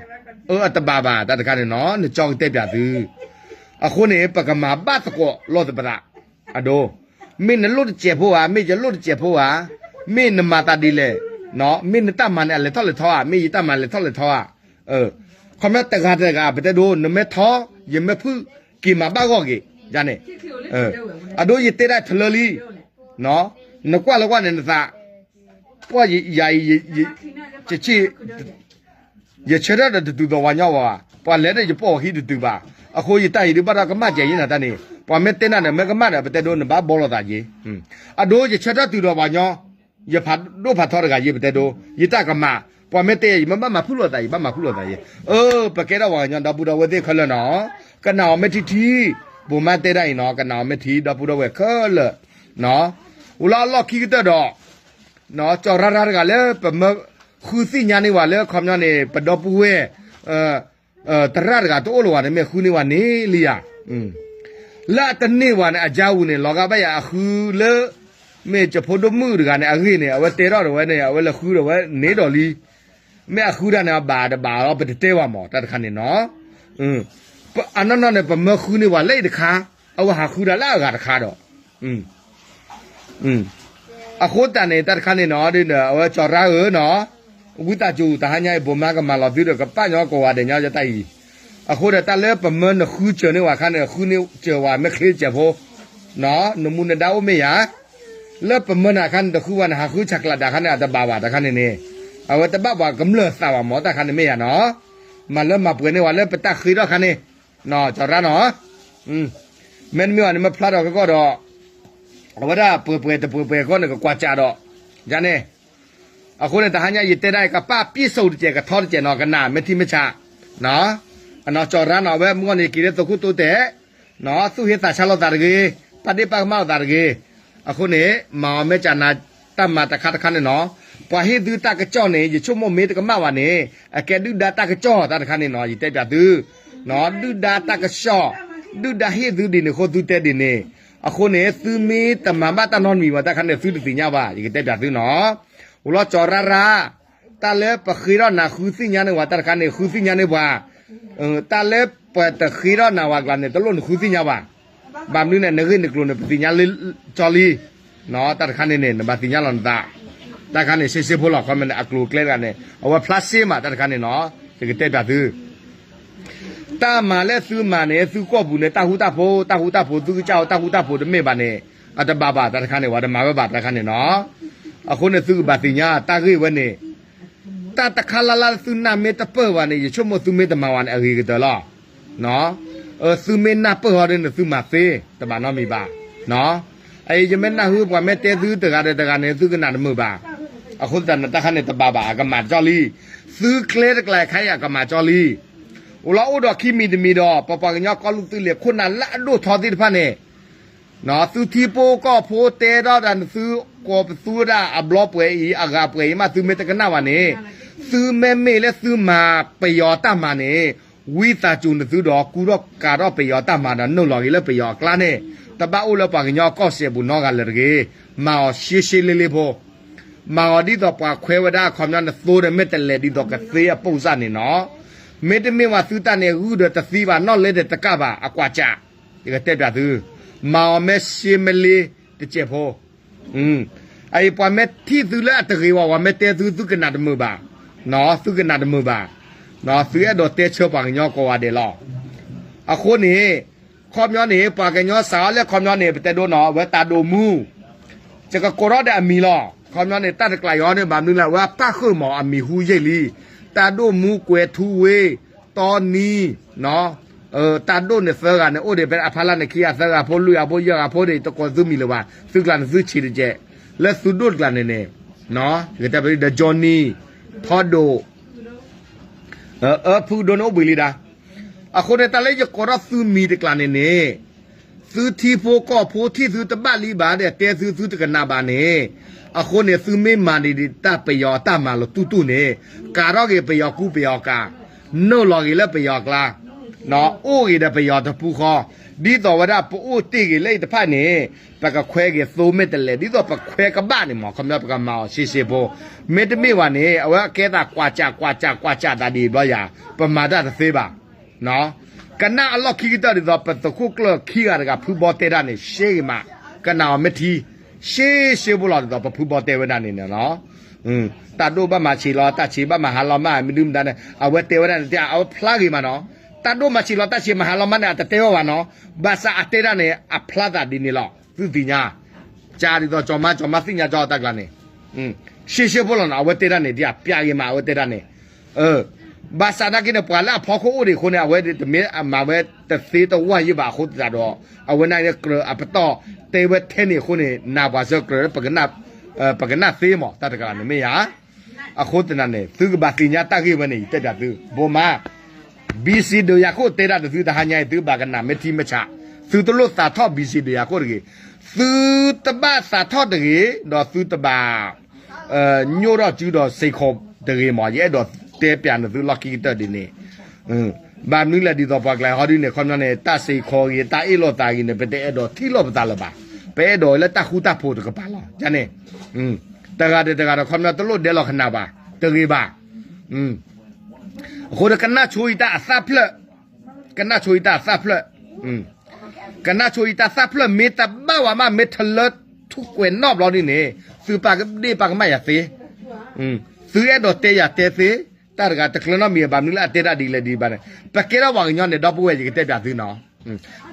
အၢ အတဘၣ်ဘၣ် တၢ်တခါန့ၣ်နီၤ နကၠီကတဲပျးသု, အဃိန့ၣ် ပကမၤဘၣ်သကိးလိာ်သပသး, အဒိ, မ့ၢ်နလိၣ်တစဲးဖိဧါ မ့ၢ်ယလိၣ်တစဲးဖိဧါ, မ့ၢ်နမၤသးဒ်လဲၣ်, မ့ၢ်နတၢ်မၤန့ၣ် အလဲၤထီၣ်လဲၤထီဧါ မ့ၢ်ယတၢ်မၤလဲၤထီၣ်လဲၤထီဧါ ခီပညီတဂၤတဂၤ ပတဲဒိ နမ့ၢ်ထီ ယမ့ၢ်ဖုၣ် က့ၤမၤဘၣ်ဂီၢ်က့ၤ, န့ၣ်, အဒိယတဲဒၣ်ထလၢလံ, နကွၢ်လၢကွၢ်န့ၣ်နသး, ကွၢ်ယၤအံၤ, ယဆၢထၢၣ်ဒီးတတုၤဒီးပှၤညီဘၣ်, ပှၤလဲၤဒီးယပိာ်အခံတတုၤဘၣ်, အဃိယတၢ်အံၤဒုးဘၣ်ဒီးကမၣ်ကဲးယဲနၤတၢ်န့ၣ်, ပှၤမ့ၢ်တဲနၤဒီးမ့ၢ်ကမၣ်ဒီး ပတဲဒိ နဘၣ်ဘီလိာ်သးက့ၤ, အဒိယဆၢထၢၣ်တုၤဒီးပှၤညီ ယဖးဒိၣ်ဖးထီတဂၤယ့ ပတဲဒိ, ယတၢ်ကမၣ်, ပှၤမ့ၢ်တဲယၤ ယမ့ၢ်ဘၣ်မၤဖုၣ်လိာ်သး ယဘၣ်မၤဖုၣ်လိာ်သးယ့, အၢ ပကဲထီၣ်ပှၤကညီဒီပုၢ်ဒီဝဲၢ်သ့ၣ်ခဲလၢာ်နီၤ, ကနၣ်အီၤမ့ၢ်ထံထံ, ဘိးမါတဲဒၣ်အံၤနီၤ ကနၣ်အီၤမ့ၢ်ထံ ဒီပုၢ်ဒီဝဲၢ်ခဲလၢာ်, အိၣ်လၢအလီၢ်ခံကတၢၢ်ဒီး, ကၠီၤရါရါတဂၤလၢပမၢဃုသ့ၣ်ညါန့ၢ်ဝဲလၢ ခီပညီန့ၣ် ပဒီပုၢ်ဝဲၢ် သရၣ်တဂၤတအိၣ်လၢၤဝဲန့ၣ် မ့ၢ်ဃုန့ၢ်ဝဲန့ၣ်လံယၤ, လၢအတန့ၢ်ဝဲန့ၣ် အကၢ်အူန့ၣ် လီၤဂာ်ဘၣ်ယၤအဃုလၢ မ့ၢ်ကၠိဖိဒိၣ်မုၣ်တဂၤန့ၣ် အဂ့ၢ်န့ၣ် အဝဲတဲထီၣ်ဒီးဝဲန့ၣ် အဝဲလဲၤဃုဒီးဝဲန့ၣ်ဒီးလံ, မ့ၢ်အဃုတၢ်န့ၣ် အဘၣ်တဘၣ်လီၤ ပတတဲဘၣ်မး တၢ်တခါန့ၣ်နီၤ, အနီၢ်နီၢ်န့ၣ် ပမၢဃုန့ၢ်ဝဲလၢအံၤတခါ, အဝဲဟးဃုတၢ်လၢအဂၤတခါဒီး အဃိသတးန့ၣ် တၢ်တခါန့ၣ်နီၤ ဒ်န့ၣ် အဝဲကၠီၤရါဧၢနီၤ, ဝံသးစူၤ တဟါညါအံၤ ဘိးမါကမၤလီၤသုဒီး ကပာ်ညီကိးဂၤဒဲးညီယတၢ်အံၤ, အဃိဒီးတၢ်လၢပမၢနဃုစၢၤန့ၢ်ဝဲအခါန့ၣ် ဃုန့ၢ်စၢၤဝဲမ့ၢ်ချ့စဲးဖိ, နမူနဒါအိၣ်မ့ၢ်ယၤ, လၢပမၢနၤအခါန့ၣ် တဃုဝဲန့ၣ် ဟးဃုဆးကျးဒၣ်အခါန့ၣ် အတဘၣ်ဘၣ် တၢ်ခါန့ၣ်န့ၣ်, အဝဲတဘၣ်ပှၤကမျၢၢ်သးဘၣ်မး တၢ်ခါန့ၣ်မ့ၢ်ယၤနီၤ, မၤလၢမၤပှဲၤန့ၢ်ဝဲလၢပတၢ်ဃ့ထီၣ်ခါန့ၣ်, ကၠီၤရါနီၤ မ့တမ့ၢ်ဘၣ်န့ၣ် မ့ၢ်ဖျါထီၣ်ကီၢ်ဒီး အဝဲဒၣ်ပှဲၤပှဲၤတပှဲၤပှဲၤအဃိန့ၣ် ကကွၢ်စးဒီး, ယၤန့ၣ်, အဃိန့ၣ် တဟါညါယတဲဒၣ် ကပာ်ပ့ၣ်စိးတစဲး ကထီတစဲးနီၤ ကနၣ်မ့ၢ်ထံမ့ၢ်ဆး, အနီၢ်ကၠီၤရါနီၤ အဝဲမုၢ်ဂီၢ်န့ၣ် က့ၤလၢသုးခိၣ်တိတဲာ်, သူၣ်ဟ့သးဆါလိာ်သးတဂ့ၤ, ပာ်ဒ့ၣ်ပာ်ကမၣ်လိာ်သးတဂ့ၤ, အဃိန့ၣ် မၤအီၤမ့ၢ်ကနၣ်တၢ်မၤတခါတခါန့ၣ်နီၤ, ပှၤဟ့ၣ်သုတၢ်ကစီၣ်န့ၣ် ယဆိကမိၣ်မ့ၢ်တကမၣ်ဘၣ်န့ၣ် အကဲဒုၣ်ဒါတၢ်ကစီၣ် တၢ်တခါန့ၣ်နီၤ ယတဲပျးသု ဒုၣ်ဒါတၢ်ကစီၣ်, ဒုၣ်ဒါဟ့ၣ်သုဒ်န့ၣ်အဃိသုတဲဒ်န့ၣ်, အဃိန့ၣ် သုမ့ၢ်တမၤဘၣ်တၢ်နီတမံၤဘၣ် တၢ်ခါန့ၣ် သုတသ့ၣ်ညါဘၣ် ယကတဲပျးသုနီၤ, အိၣ်လီၤကၠီၤရါရါ, တၢ်လၢပဃ့ထီၣ်နၤဃုသ့ၣ်ညါန့ၢ်ဝဲ တၢ်တခါန့ၣ် ဃုသ့ၣ်ညါန့ၢ်ပှၤ, တၢ်လၢပတဃ့ထီၣ်နၤဝဲကျါန့ၣ် တလိၣ်နဃုသ့ၣ်ညါဘၣ်, ဘၣ်မနုၤန့ၣ် နဂ့ၢ်နကျိၤန့ၣ် ပသ့ၣ်ညါလၢကၠီလံ, တၢ်တခါန့ၣ်န့ၣ် နဘၣ်သ့ၣ်ညါလီၤနသး, တၢ်တခါန့ၣ် ရှဲရှဲဖိလီၤ ခီမ့ၢ်န့ၣ် အကျိၤအကျဲတဂၤန့ၣ် အဝဲဖျါရှဲမး တၢ်တခါန့ၣ်နီၤ, ယကတဲပၠးသု တၢ်မၤလၢသုမၤန့ၣ် သုကီၢ်ပူၤန့ၣ် တၢ်ဃူတၢ်ဖိး တၢ်ဃူတၢ်ဖိး သုကစၢ်အီၤ တၢ်ဃူတၢ်ဖိးတမ့ၢ်ဘၣ်န့ၣ် အတဘၣ်ဘၣ် တၢ်တခါန့ၣ် ဝဲတမၤဝဲဘၣ် တၢ်တခါန့ၣ်နီၤ, အဃိန့ၣ် သုကဘၣ်သ့ၣ်ညါ တၢ်ဂ့ၢ်ဝဲန့ၣ် တၢ်တခါလၢ်လၢ်သုနၢ်မ့ၢ်တပၢၢ်ဘၣ်န့ၣ် ယဆိကမိၣ်သုမ့ၢ်တမၤဝဲန့ၣ် အဂ့ၤကတၢၢ်လီၤ. သုမ့ၢ်နၢ်ပၢၢ်ဟီဒ်န့ၣ် သုမၤသ့ တဘၣ်နီတမံၤဘၣ်. ယမ့ၢ်နၢ်ဟူပှၤမ့ၢ်တဲသုတဂၤဒီးတဂၤန့ၣ် သုကနၣ်တမုာ်ဘၣ်. အဃိသတးန့ၣ် တၢ်တခါန့ၣ်တဘၣ်ဘၣ် အကမၣ်ကၠီလံ. သုကျဲတကျါခါအံၤအကမၣ်ကၠီလံ. အိၣ်လီၤအိၣ်ဒီးခံမံၤတမံၤဒီး ပပှၤကညီကီၢ်သူလ့ၤခိၣ်နၢ်လၢအဒိၣ်ထီသ့ၣ်တဖၣ်န့ၣ် သုထံဖိကီၢ်ဖိတဲထီၣ်တၢ်န့ၣ် သုကိးပသူဒၣ်အဘျီပှဲၤအံၤ အဂၤပှဲၤအံၤမး သုမ့ၢ်တကနၣ်ဘၣ်န့ၣ် သုမ့မ့ၢ်လၢသုမၤပယီၤတၢ်မၤန့ၣ် ဝံသးစူၤနသုဒီး ကူထီၣ်ကၤထီၣ်ပယီၤတၢ်မၤဒီး နုာ်လီၤက့ၤလၢပယီၤအကျါန့ၣ် တဘၣ်အိၣ်လၢပှၤကညီကီၢ်စဲၣ်ပူၤနီတဂၤလၢၤတဂ့ၤ. မၤအီၤရှဲရှဲလ့လ့ဖိ မၤအီၤဒ်သိးပှၤခွဲးဝဲဒၣ်အခီပညီန့ၣ် သိဒီးမ့ၢ်တလဲၤဒ်သိးကသ့အပိၢ်စၢ်န့ၣ်နီၤ. မ့တမ့ၢ်ဝဲသုတၢ်န့ၣ် ဂုၢ်ဒီးတသံဘၣ် နီၣ်လဲဒီးတကးဘၣ် အကွၢ်စး, ယကတဲပၠးသု, မၤအီၤမ့ၢ်ရှဲမ့ၢ်လ့တစဲးဖိ, အအံၤပှၤမ့ၢ်ထံၣ်သုလၢအတဂ့ၤဝဲ ပှၤမ့ၢ်တဲသု သုကနၣ်တမုာ်ဘၣ်, သုကနၣ်တမုာ်ဘၣ်, သုအဲၣ်ဒိးတဲဆၢပှၤကညီကိးဂၤဒဲးလီၤ. အဃိန့ၣ် ခီပညီန့ၣ် ပှၤကညီစးထီၣ်လၢခီပညီန့ၣ် ပတဲဒိနီၤ အဝဲတၢ်ဒိၣ်မူ ယကကိးထီၣ်ဒီးအမံၤလီၤ. ခီပညီန့ၣ် တၢ်တကျးယီၤန့ၣ် ဘၣ်မနုၤလဲၣ် အဝဲပၣ်ဃုာ်မး အမံၤဟူယံာ်လံ. တၢ်ဒိၣ်မူ ကွဲၤထူဝ့ၢ် တီနံ တၢ်ဒိၣ်န့ၣ်သၢဂၤန့ၣ် အိၣ်ဒံးဖဲအဖီလာ်န့ၣ် ခံဂၤသၢဂၤဖိ လွံၢ်ဂၤဖိ ယဲၢ်ဂၤဖိန့ၣ် တကိးသုမံၤလၢၤဘၣ်. သုကျါန့ၣ်သုဆံးတကဲး, လၢသုဒိၣ်တကျါန့ၣ်န့ၣ် ယကတဲပၠးဒီး Johnny ထီဒိၣ် အၢ ဖုဒိၣ်န့ၣ်အိၣ်ဘှံးလံဒၣ်. အဃိန့ၣ် တၢ်လၢယကိးထီၣ်သုမံၤတကျါန့ၣ်န့ၣ် သုထံဖိကီၢ်ဖိထံၣ်သုတဘၣ်လံဘၣ်ဒီး တဲသုသုတကနၣ်ဘၣ်န့ၣ်, အဃိန့ၣ် သုမ့ၢ်မၤန့ၣ်ဒ်တၢ်ပယီၤအတၢ်မၤလီၤတူၢ်တူၢ်န့ၣ်, ကၤထီၣ်က့ၤပယီၤကူပယီၤကၤ, နုာ်လီၤက့ၤလၢပယီၤကျါ, အိၣ်ဂ့ၤဒီးပယီၤတပူၤဃီ, ဒ်သိးဝဲဒၣ်ပအိၣ်တ့ၢ်ဂ့ၤလၢအံၤတဖၣ်န့ၣ်, ပကခွဲးက့ၤသိမ့ၢ်တလဲၤ ဒ်သိးပခွဲးကဘၣ်န့ၣ်မး ခီပညီပကမၤအီၤရှဲရှဲဖိ, မ့တမ့ၢ်ဘၣ်န့ၣ် အဝဲကဲသးကွၢ်စးကွၢ်စးကွၢ်စးသးဒ်အံၤဘျီယၤ, ပမၤတၢ်တသ့ဘၣ်. ကနၣ်အလီၢ်ခံကတၢၢ်ဒ်သိး ပသုးခိၣ်ကျၢၢ်ခံဂၤတဂၤဖုဘီတဲတၢ်န့ၣ် ရှဲဂ့ၤမး, ကနၣ်အီၤမ့ၢ်ထံ, ရှဲရှဲဖိလီၤဒ်သိး ပဖုဘီတဲဝဲဒၣ်န့ၣ်န့ၣ်လီၤ. တၢ်ဒိၣ်ဘၣ်မၤဆံးလီၤ တၢ်ဆံးဘၣ်မၤဟးလီၤမး မနုၤမတၤန့ၣ် အဝဲတဲဝဲဒၣ်န့ၣ် အဝဲဖျါဂ့ၤမးနီၤ. တၢ်ဒိၣ်မၤဆံးလီၤ တၢ်ဆံးမၤဟးလီၤမးန့ၣ် အတတဲဝဲဘၣ်နီၤ. ဘၣ်ဆၣ်အတဲဒၣ်န့ၣ် အဖျါသးဒ်န့ၣ်လီၤ. သုသ့ၣ်ညါ ကၢ်ဒ်သိးကၠီၤမါ ကၠီၤမါသ့ၣ်ညါကၠီတၢ်ကျါန့ၣ် ရှဲရှဲဖိလီၤနီၤ အဝဲတဲဒၣ်န့ၣ် ဒ်အပျးဂ့ၤမး အဝဲတဲဒၣ်န့ၣ် ဘၣ်ဆၣ်နာ်က့န့ၣ် ပှၤလၢအဖီခိၣ်အိၣ်ဒံးအဃိန့ၣ် အဝဲတမ့ၢ်အမၤဝဲတသ့တဝၢ်ယံၣ်ဘၣ်အဃိသတးဒီး အဝဲန့ၣ်ကြၢးအပတီၢ်တဲဝဲထဲန့ၣ်အဃိန့ၣ် နၤပှၤစၢၤကြၢး ပကနၣ်သ့မး တၢ်တကးန့ၣ်မ့ၢ်ယၤ အဃိသတးန့ၣ် သုကဘၣ်သ့ၣ်ညါတၢ်ဂ့ၢ်ဝဲန့ၣ် ယတဲပၠးသု ဘိမး ဘံစံးဒုးယၤခိၣ် တဲဒၣ်တသုတဟါညါအံၤ သုဘၣ်ကနၣ်မ့ၢ်ထံမ့ၢ်ဆး သုတလိၣ်သးထီၣ်ဘံစံးဒုးယၤခိၣ်တဂ့ၤ သုတဘၣ်သးထီၣ်တဂ့ၤ ဒီးသုတဘၣ် ညိၣ်ထီၣ်စုဒီးစ့ၢ်ကီးတဂ့ၤမး ယအဲၣ်ဒိးတဲပၠးနသုလီၢ်ခံကတၢၢ်ဒ်န့ၣ် ဘၣ်မနုၤလဲၣ်ဒ်သိးပှၤကျါဟီဒ်န့ၣ် ခီပညီန့ၣ် တၢ်စ့ၢ်ကီးဂ့ၤ တၢ်အ့ၣ်လိာ်သးဂ့ၤန့ၣ် ပတအဲၣ်ဒိးထံၣ်လိာ်ပသးလၢၤဘၣ်. ပအဲၣ်ဒိးလၢတၢ်ဃူတၢ်ဖိးတကပၤလီၤ. န့ၣ် တဂၤဒီးတဂၤဒီး ခီပညီတလိၣ်ဒဲလီၤကနၣ်ဘၣ် တဂ့ၤဘၣ်. အဃိဒီးကနၣ်ဆိအံၤတၢ်အသၣ်ဖျၢၣ်, ကနၣ်ဆိအံၤတၢ်အသၣ်ဖျၢၣ်, ကနၣ်ဆိအံၤတၢ်သၣ်ဖျၢၣ်မ့ၢ်တဘၣ်ဝဲမး မ့ၢ်ထလၢထူၣ်ကွဲးနီၣ်ဘျီဒ်န့ၣ် သုပာ်ကဒ့ၣ်ပာ်ကမၣ်ယၤသ့, သုအဲၣ်ဒိးတဲယၤတဲသ့, တၢ်တဂၤတကျၢၤနီတမံၤဘၣ် မနုၤလၢအတဲတၢ်ဒ်လဲၣ်ဒ်ဘၣ်န့ၣ် ပကဲထီၣ်ပှၤကညီန့ၣ် ဒီပုၢ်ဝဲၢ် ယကတဲပၠးသုနီၤ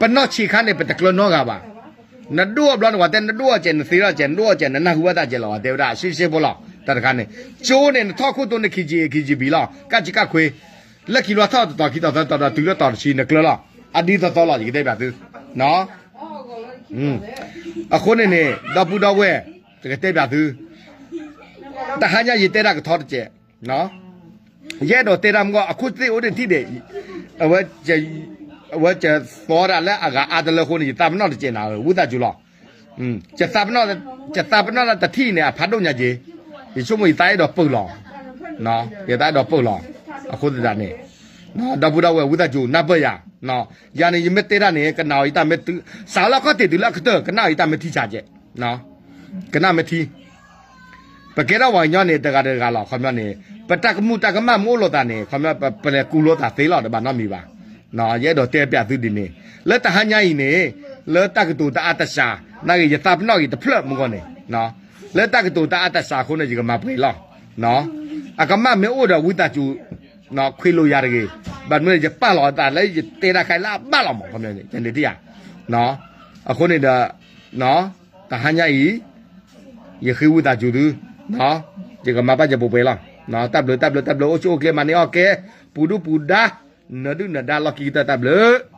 ပနီၢ်ဆံးခါန့ၣ် ပတကျၢၤနီတဂၤဘၣ်. နဒိၣ်အဘျီန့ၣ် ပှၤတဲနဒိၣ်အီၤစဲး နသ့ထီၣ်စဲး နဒိၣ်အီၤစဲး နနၢ်ဟူဘၣ်တၢ်စဲးလီၤ ပှၤတဲဝဲဒၣ် ရှဲရှဲဖိလီၤ တၢ်တခါန့ၣ် ကၠိန့ၣ် နထီၣ်ခိၣ်တိန့ၣ် ခံဆံ ခံဆံဘံလီၤ ကၢ်ဆံကၢ်ခွ့ လၢခံလီၤထီၣ်တတီၤခံတီၤသၢတီၤဒီးတုၤလၢတီၤတဆံနကျၢၤလီၤ အဒ်သိးသိးလီၤ ယကတဲပၠးသု အဃိန့ၣ်န့ၣ် ဒီပုၢ်ဒီဝဲၢ် ယကတဲပၠးသု တဟါညါယတဲတၢ်ကထီတစဲး ယအဲၣ်ဒိးတဲတၢ်မ့ၢ်ဂ့ၤ အခိၣ်သ့ၣ်အိၣ်ဒံးထံၣ်ဒံး အဝဲကသီဒၣ်လၢအဂၤအါတလၢအဃိန့ၣ် ယသးပနီၣ်တစဲးနၤ ဝံသးစူၤလီၤ ယသးပနီၣ်တထံၣ်န့ၣ် အဖးဒိၣ်ညါက့ၤ ယဆိကမိၣ်ယသးအဲၣ်ဒိးပၢၢ်လီၤ ယသးအဲၣ်ဒိးပၢၢ်လီၤ အဃိသတးန့ၣ် ဒီပုၢ်ဒီဝဲၢ်ဝံသးစူၤနၢ်ပၢၢ်ယၤ ယၤန့ၣ် ယမ့ၢ်တဲတၢ်န့ၣ် ကနၣ်အီၤယတၢ်မ့ၢ်တုၤ စးလၢခီၣ်ထံးတုၤလၢအကတၢၢ် ကနၣ်အီၤယတၢ်မ့ၢ်ထံဆးကဲး ကနၣ်မ့ၢ်ထံ ပကဲထီၣ်ပှၤကညီန့ၣ် တဂၤတဂၤလီၤ ခီပညီန့ၣ် ပတၢ်ကမူၣ်တၢ်ကမၣ်မ့ၢ်အိၣ်လိာ်သးန့ၣ် ခီပညီ ပလဲၤကူလိာ်သးသ့လီၤ တဘၣ်နီတမံၤဘၣ် ယအဲၣ်ဒိးတဲပၠးသုဒ်န့ၣ် လၢတဟါညါအံၤန့ၣ် လၢတၢ်ကတိၤတအါတစှၤ နာ်က့ ယသးပနီၣ်က့ၤတဖျၢၣ်မုၢ်ဂီၢ်န့ၣ်, လၢတၢ်ကတိၤတၢ်အါတၢ်စှၤအဃိန့ၣ် ယကမၤပှဲၤလီၤ. အကမၣ်မ့ၢ်အိၣ်ဒီးဝံသးစူၤ ခွ့လိာ်ယၤတဂ့ၤ, ဘၣ်မနုၤ ယပာ်လီၤအသးလၢယတဲတၢ်ခဲလၢာ်အဘၣ်လီၤမး, ယန့ၣ်တယၤ, အဃိန့ၣ်ဒီး တဟါညါအံၤ ယဃ့ဝံသးစူၤသု, ယကမၤဘၣ်ယပှဲၤပှဲၤလီၤ. တၢ်ဘျုးတၢ်ဘျုးတၢ်ဘျုး အိၣ်ဆူၣ်အိၣ်ချ့ မၤန့ၢ်အီၣ်ကဲ, ပူၤဒုၣ်ပူၤဒါ, နၢၤဒုၣ်နၢၤဒါ လီၢ်ခံကတၢၢ် တၢ်ဘျုး